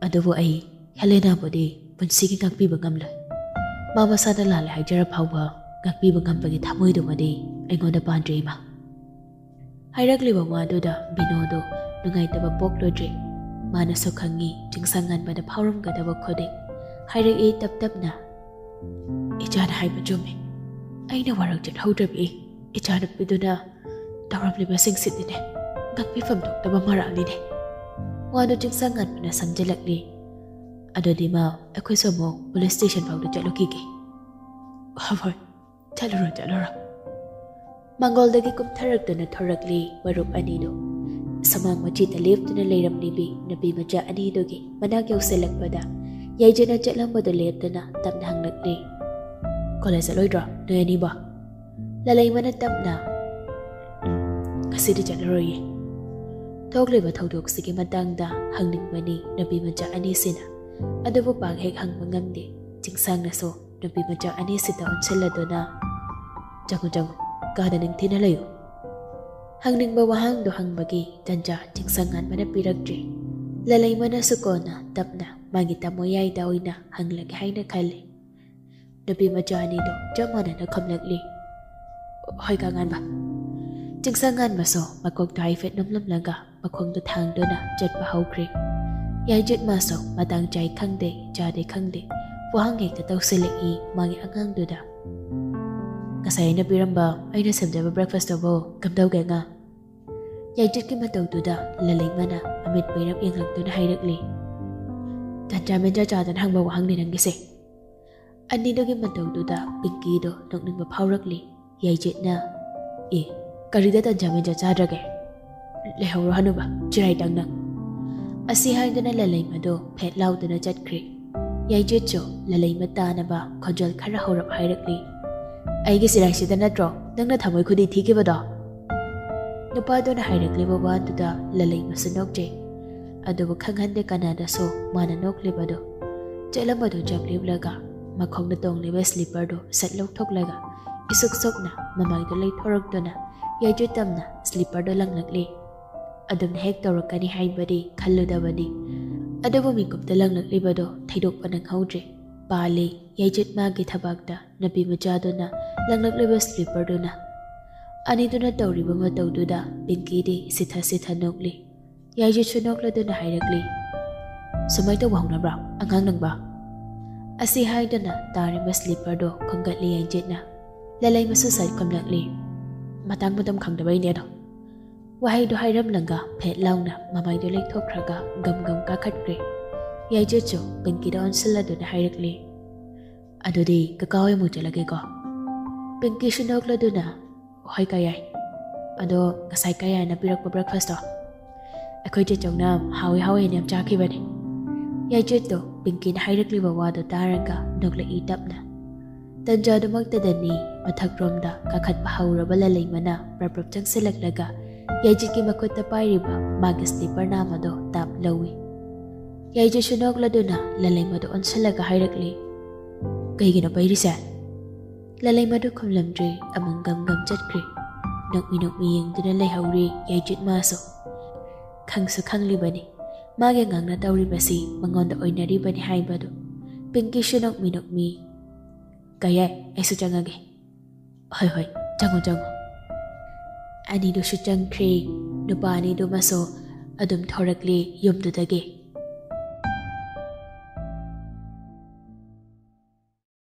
ꯑꯗꯨꯕꯨ ꯑꯩ ꯍꯦꯂꯦꯅꯥꯕꯨꯗꯤ ꯄꯨꯟꯁꯤꯒꯤ ꯉꯥꯛꯄꯤꯕ ꯉꯝꯂꯣꯏ꯫ ꯃꯥ ꯃꯁꯥꯅ ꯂꯥꯜꯂꯦ ꯍꯥꯏꯖꯔ ꯐꯥꯎꯕ ꯉꯥꯛꯄꯤꯕ ꯉꯝꯕꯒꯤ ꯊꯃꯣꯏꯗꯨꯃꯗꯤ ꯑꯩꯉꯣꯟꯗ ꯄꯥꯟꯗ꯭ꯔꯦ, ꯏꯃꯥ꯫" ꯍꯥꯏꯔꯛꯂꯤꯕ ꯋꯥꯗꯨꯗ ꯕꯤꯅꯣꯗꯨ ꯅꯨꯡꯉꯥꯏꯇꯕ ꯄꯣꯛꯂꯨꯗ꯭ꯔꯦ꯫ ꯃꯥꯅꯁꯨ ꯈꯪꯉꯤ ꯆꯤꯡꯁꯪ ꯉꯥꯟꯕꯗ ꯐꯥꯎꯔꯝꯒꯗꯕ ꯈꯨꯗꯤꯡ꯫ ꯍꯥꯏꯔꯛꯏ ꯇꯞ ꯇꯞꯅ, "ꯏꯆꯥꯅ ꯍꯥꯏꯕ ꯆꯨꯝꯃꯤ꯫ ꯑꯩꯅ ꯋꯥꯔꯧ ꯆꯠꯍꯧꯗ꯭ꯔꯕꯤ ꯏꯆꯥꯅꯨꯄꯤꯗꯨꯅ ꯇꯧꯔꯝꯂꯤꯕꯁꯤꯡꯁꯤꯗꯤꯅꯦ ꯉꯥꯛꯄꯤꯐꯝ ꯊꯣꯛꯇꯕ ꯃꯔꯥꯜꯅꯤꯅꯦ꯫" ꯋꯥꯗꯨ ꯆꯤꯡꯁꯪ ꯉꯥꯟꯕꯅ ꯁꯝꯖꯤꯜꯂꯛꯂꯤ꯫ "ꯑꯗꯨꯗꯤ ꯃꯥ, ꯑꯩꯈꯣꯏꯁꯨ ꯑꯃꯨꯛ ꯄꯨꯂꯤꯁ ꯁ꯭ꯇꯦꯁꯟ ꯐꯥꯎꯗ ꯆꯠꯂꯨꯈꯤꯒꯦ꯫" "ꯍꯣꯏ, ꯍꯣꯏ, ꯆꯠꯂꯨꯔꯣ, ꯆꯠꯂꯨꯔꯣ꯫" ꯃꯥꯡꯒꯣꯜꯗꯒꯤ ꯀꯨꯝꯊꯔꯛꯇꯨꯅ ꯊꯣꯔꯛꯂꯤ ꯃꯔꯨꯞ ꯑꯅꯤꯗꯨ꯫ ꯁꯃꯥꯡ ꯃꯆꯤꯗ ꯂꯦꯞꯇꯨꯅ ꯂꯩꯔꯝꯂꯤꯕꯤ ꯅꯨꯄꯤ ꯃꯆꯥ ꯑꯅꯤꯗꯨꯒꯤ ꯃꯅꯥꯛ ꯌꯧꯁꯤꯜꯂꯛꯄꯗ ꯌꯥꯏꯖꯅ ꯆꯠꯂꯝꯕꯗꯨ ꯂꯦꯞꯇꯨꯅ ꯇꯞꯅ ꯍꯪꯂꯛꯂꯤ, "ꯀꯣꯂꯦꯖ ꯆꯠꯂꯣꯏꯗ꯭ꯔꯣ ꯅꯣꯏ ꯑꯅꯤꯕꯣ?" ꯂꯂꯩꯃꯅ ꯇꯞꯅ, "ꯎꯝ, ꯉꯁꯤꯗꯤ ꯆꯠꯂꯔꯣꯏꯌꯦ꯫ ꯊꯣꯛꯂꯤꯕ ꯊꯧꯗꯣꯛꯁꯤꯒꯤ ꯃꯇꯥꯡꯗ ꯍꯪꯅꯤꯡꯕꯅꯤ ꯅꯨꯄꯤ ꯃꯆꯥ ꯑꯅꯤꯁꯤꯅ, ꯑꯗꯨꯕꯨ ꯄꯥꯛ ꯍꯦꯛ ꯍꯪꯕ ꯉꯝꯗꯦ꯫" ꯆꯤꯡꯁꯥꯡꯅꯁꯨ ꯅꯨꯄꯤ ꯃꯆꯥ ꯑꯅꯤꯁꯤꯗ ꯑꯣꯟꯁꯤꯜꯂꯗꯨꯅ, "ꯆꯪꯉꯨ, ꯆꯪꯉꯨ, ꯀꯥꯗ ꯅꯤꯡꯊꯤꯅ ꯂꯩꯌꯨ꯫" ꯍꯪꯅꯤꯡꯕ ꯋꯥꯍꯪꯗꯨ ꯍꯪꯕꯒꯤ ꯇꯟꯖꯥ ꯆꯤꯡꯁꯪ ꯉꯥꯟꯕꯅ ꯄꯤꯔꯛꯇ꯭ꯔꯤ꯫ ꯂꯂꯩꯃꯅꯁꯨ ꯀꯣꯟꯅ ꯇꯞꯅ ꯃꯥꯒꯤ ꯇꯥꯃꯣ ꯌꯥꯏꯗ ꯑꯣꯏꯅ ꯍꯪꯂꯒꯦ ꯍꯥꯏꯅ ꯈꯜꯂꯤ꯫ ꯅꯨꯄꯤ ꯃꯆꯥ ꯑꯅꯤꯗꯨ ꯆꯞ ꯃꯥꯟꯅꯅ ꯈꯨꯝꯂꯛꯂꯤ, "ꯍꯣꯏ, ꯀꯥ ꯉꯥꯟꯕ꯫" ꯆꯤꯡꯁꯪ ꯉꯥꯟꯕꯁꯨ ꯃꯀꯣꯛꯇꯨ ꯍꯥꯏꯐꯦꯠ ꯅꯣꯝꯂꯝꯂꯒ ꯃꯈꯣꯡꯗꯨ ꯊꯥꯡꯗꯨꯅ ꯆꯠꯄ ꯍꯧꯈ꯭ꯔꯦ꯫ ꯌꯥꯏꯖꯤꯠ ꯃꯥꯁꯨ ꯃꯇꯥꯡ ꯆꯥꯏ ꯈꯪꯗꯦ, ꯆꯥꯗꯦ ꯈꯪꯗꯦ, ꯋꯥꯍꯪ ꯍꯦꯛꯇ ꯇꯧꯁꯤꯜꯂꯛꯏ ꯃꯥꯒꯤ ꯑꯉꯥꯡꯗꯨꯗ꯫ "ꯉꯁꯥꯏ ꯑꯩꯅ ꯄꯤꯔꯝꯕ, ꯑꯩꯅ ꯁꯦꯝꯖꯕ breakfast ꯇꯨꯕꯨ ꯀꯝꯗꯧꯒꯦ, ꯑꯉꯥꯡ?" ꯌꯥꯏꯖꯤꯠꯀꯤ ꯃꯇꯧꯗꯨꯗ ꯂꯂꯩꯃꯅ ꯑꯃꯤꯠ ꯃꯩꯔꯞ ꯌꯦꯡꯂꯛꯇꯨꯅ ꯍꯥꯏꯔꯛꯂꯤ, "ꯇꯟꯖꯥ ꯃꯦꯟꯖꯥ ꯆꯥꯗꯅ ꯍꯪꯕ ꯋꯥꯍꯪꯅꯤ ꯅꯪꯒꯤꯁꯦ꯫" ꯑꯅꯤꯗꯨꯒꯤ ꯃꯇꯧꯗꯨꯗ ꯄꯤꯡꯀꯤꯗꯣ ꯅꯣꯛꯅꯤꯡꯕ ꯐꯥꯎꯔꯛꯂꯤ꯫ ꯌꯥꯏꯖꯦꯠꯅ, "ꯑꯦ, ꯀꯔꯤꯗ ꯇꯟꯖꯥ ꯃꯦꯟꯖꯥ ꯆꯥꯗ꯭ꯔꯒꯦ? ꯂꯩꯍꯧꯔꯣ ꯍꯅꯨꯕ, ꯆꯤꯔꯥꯏ ꯇꯥꯡꯅ"꯫ ꯑꯁꯤ ꯍꯥꯏꯗꯨꯅ ꯂꯂꯩꯃꯗꯣ ꯐꯦꯠ ꯂꯥꯎꯗꯨꯅ ꯆꯠꯈ꯭ꯔꯦ꯫ ꯌꯥꯏꯖꯦꯠꯁꯨ ꯂꯂꯩꯃ ꯇꯥꯅꯕ ꯈꯣꯟꯖꯦꯜ ꯈꯔ ꯍꯧꯔꯞ ꯍꯥꯏꯔꯛꯂꯤ, "ꯑꯩꯒꯤ ꯆꯤꯔꯥꯏꯁꯤꯗ ꯅꯠꯇ꯭ꯔꯣ ꯅꯪꯅ ꯊꯃꯣꯏ ꯈꯨꯗꯤ ꯊꯤꯈꯤꯕꯗꯣ?" ꯅꯨꯄꯥꯗꯨꯅ ꯍꯥꯏꯔꯛꯂꯤꯕ ꯋꯥꯗꯨꯗ ꯂꯂꯩꯃꯁꯨ ꯅꯣꯛꯆꯩ꯫ ꯑꯗꯨꯕꯨ ꯈꯪꯍꯟꯗꯦ ꯀꯅꯥꯗꯁꯨ ꯃꯥꯅ ꯅꯣꯛꯂꯤꯕꯗꯨ꯫ ꯆꯠꯂꯝꯕꯗꯨ ꯆꯞ ꯂꯦꯞꯂꯒ ꯃꯈꯣꯡꯗ ꯇꯣꯡꯂꯤꯕ ꯁ꯭ꯂꯤꯄꯔꯗꯨ ꯁꯠ ꯂꯧꯊꯣꯛꯂꯒ ꯏꯁꯨꯛ ꯁꯨꯛꯅ ꯃꯃꯥꯏꯗꯨ ꯂꯩꯊꯣꯔꯛꯇꯨꯅ ꯌꯥꯏꯖꯦꯠ ꯇꯝꯅ ꯁ꯭ꯂꯤꯄꯔꯗꯨ ꯂꯪꯂꯛꯂꯤ꯫ ꯑꯗꯨꯝꯅ ꯍꯦꯛ ꯇꯧꯔꯛꯀꯅꯤ ꯍꯥꯏꯕꯗꯤ ꯈꯜꯂꯨꯗꯕꯅꯤ꯫ ꯑꯗꯨꯕꯨ ꯃꯤꯀꯨꯞꯇ ꯂꯪꯂꯛꯂꯤꯕꯗꯨ ꯊꯩꯗꯣꯛꯄ ꯅꯪꯍꯧꯗ꯭ꯔꯦ꯫ ꯄꯥꯜꯂꯤ ꯌꯥꯏꯖꯦꯠ ꯃꯥꯒꯤ ꯊꯕꯥꯛꯇ ꯅꯨꯄꯤ ꯃꯆꯥꯗꯨꯅ ꯂꯪꯂꯛꯂꯤꯕ ꯁ꯭ꯂꯤꯄꯔꯗꯨꯅ꯫ ꯑꯅꯤꯗꯨꯅ ꯇꯧꯔꯤꯕ ꯃꯇꯧꯗꯨꯗ ꯄꯤꯡꯀꯤꯗꯤ ꯁꯤꯊ ꯁꯤꯊ ꯅꯣꯛꯂꯤ꯫ ꯌꯥꯏꯖꯦꯠꯁꯨ ꯅꯣꯛꯂꯗꯨꯅ ꯍꯥꯏꯔꯛꯂꯤ, "ꯁꯨꯃꯥꯏ ꯇꯧꯕ ꯍꯧꯅꯕ꯭ꯔꯥ ꯑꯉꯥꯡ ꯅꯪꯕ?" ꯑꯁꯤ ꯍꯥꯏꯗꯨꯅ ꯇꯥꯔꯤꯕ ꯁ꯭ꯂꯤꯄꯔꯗꯣ ꯈꯣꯝꯒꯠꯂꯤ ꯌꯥꯏꯖꯦꯠꯅ꯫ ꯂꯂꯩꯃꯁꯨ ꯁꯠ ꯈꯨꯝꯂꯛꯂꯤ, "ꯃꯇꯥꯡ ꯃꯇꯝ ꯈꯪꯗꯕꯩꯅꯦ ꯑꯗꯣ"꯫ ꯋꯥꯍꯩꯗꯨ ꯍꯥꯏꯔꯝꯂꯒ ꯐꯦꯠ ꯂꯥꯎꯅ ꯃꯃꯥꯏꯗꯨ ꯂꯩꯊꯣꯛꯈ꯭ꯔꯒ ꯒꯝ ꯒꯝ ꯀꯥꯈꯠꯈ꯭ꯔꯦ꯫ ꯌꯥꯏꯖꯦꯠꯁꯨ ꯄꯤꯡꯀꯤꯗ ꯑꯣꯟꯁꯤꯜꯂꯗꯨꯅ ꯍꯥꯏꯔꯛꯂꯤ, "ꯑꯗꯨꯗꯤ ꯀꯀꯥ ꯍꯣꯏ ꯑꯃꯨꯛ ꯆꯠꯂꯒꯦꯀꯣ"꯫ ꯄꯤꯡꯀꯤꯁꯨ ꯅꯣꯛꯂꯗꯨꯅ, "ꯍꯣꯏ ꯀꯌꯥꯏ꯫ ꯑꯗꯣ ꯉꯁꯥꯏ ꯀꯌꯥꯏꯅ ꯄꯤꯔꯛꯄ ꯕ꯭ꯔꯦꯛꯐꯥꯁꯇꯣ?" "ꯑꯩꯈꯣꯏ ꯆꯦꯆꯧꯅ ꯍꯥꯎꯏ ꯍꯥꯎꯏꯅ ꯌꯥꯝ ꯆꯥꯈꯤꯕꯅꯤ"꯫ ꯌꯥꯏꯖꯦꯠꯇꯣ ꯄꯤꯡꯀꯤꯅ ꯍꯥꯏꯔꯛꯂꯤꯕ ꯋꯥꯗꯨ ꯇꯥꯔꯒ ꯅꯣꯛꯂꯛꯏ ꯇꯞꯅ꯫ ꯇꯟꯖꯥꯗꯨꯃꯛꯇꯗꯅꯤ ꯃꯊꯛꯔꯣꯝꯗ ꯀꯥꯈꯠꯄ ꯍꯧꯔꯕ ꯂꯂꯩꯃꯅ ꯄ꯭ꯔꯞ ꯄ꯭ꯔꯞ ꯆꯪꯁꯤꯜꯂꯛꯂꯒ ꯌꯥꯏꯖꯦꯠꯀꯤ ꯃꯈꯨꯠꯇ ꯄꯥꯏꯔꯤꯕ ꯃꯥꯒꯤ ꯁ꯭ꯂꯤꯄꯔ ꯅꯥꯝꯃꯗꯣ ꯇꯥꯞ ꯂꯧꯏ꯫ ꯌꯥꯏꯖꯦꯠꯁꯨ ꯅꯣꯛꯂꯗꯨꯅ ꯂꯂꯩꯃꯗꯨ ꯑꯣꯟꯁꯤꯜꯂꯒ ꯍꯥꯏꯔꯛꯂꯤ, "ꯀꯩꯒꯤꯅꯣ ꯄꯩꯔꯤꯁꯦ?" ꯂꯂꯩꯃꯗꯨ ꯈꯨꯝꯂꯝꯗ꯭ꯔꯦ, ꯑꯃꯨꯛ ꯒꯝ ꯒꯝ ꯆꯠꯈ꯭ꯔꯦ꯫ ꯅꯣꯛꯃꯤ ꯅꯣꯛꯃꯤ ꯌꯦꯡꯗꯨꯅ ꯂꯩꯍꯧꯔꯦ ꯌꯥꯏꯖꯦꯠ ꯃꯥꯁꯨ꯫ ꯈꯪꯁꯨ ꯈꯪꯂꯤꯕꯅꯤ ꯃꯥꯒꯤ ꯑꯉꯥꯡꯅ ꯇꯧꯔꯤꯕꯁꯤ ꯃꯉꯣꯟꯗ ꯑꯣꯏꯅꯔꯤꯕꯅꯤ ꯍꯥꯏꯕꯗꯨ꯫ ꯄꯤꯡꯀꯤꯁꯨ ꯅꯣꯛꯃꯤ ꯅꯣꯛꯃꯤ, "ꯀꯌꯥꯏ, ꯑꯩꯁꯨ ꯆꯪꯉꯒꯦ"꯫ "ꯍꯣꯏ ꯍꯣꯏ, ꯆꯪꯉꯣ ꯆꯪꯉꯣ"꯫ ꯑꯅꯤꯗꯨꯁꯨ ꯆꯪꯈ꯭ꯔꯦ꯫ ꯅꯨꯄꯥ ꯑꯅꯤꯗꯨꯃꯁꯨ ꯑꯗꯨꯝ ꯊꯣꯔꯛꯂꯦ ꯌꯨꯝꯗꯨꯗꯒꯤ꯫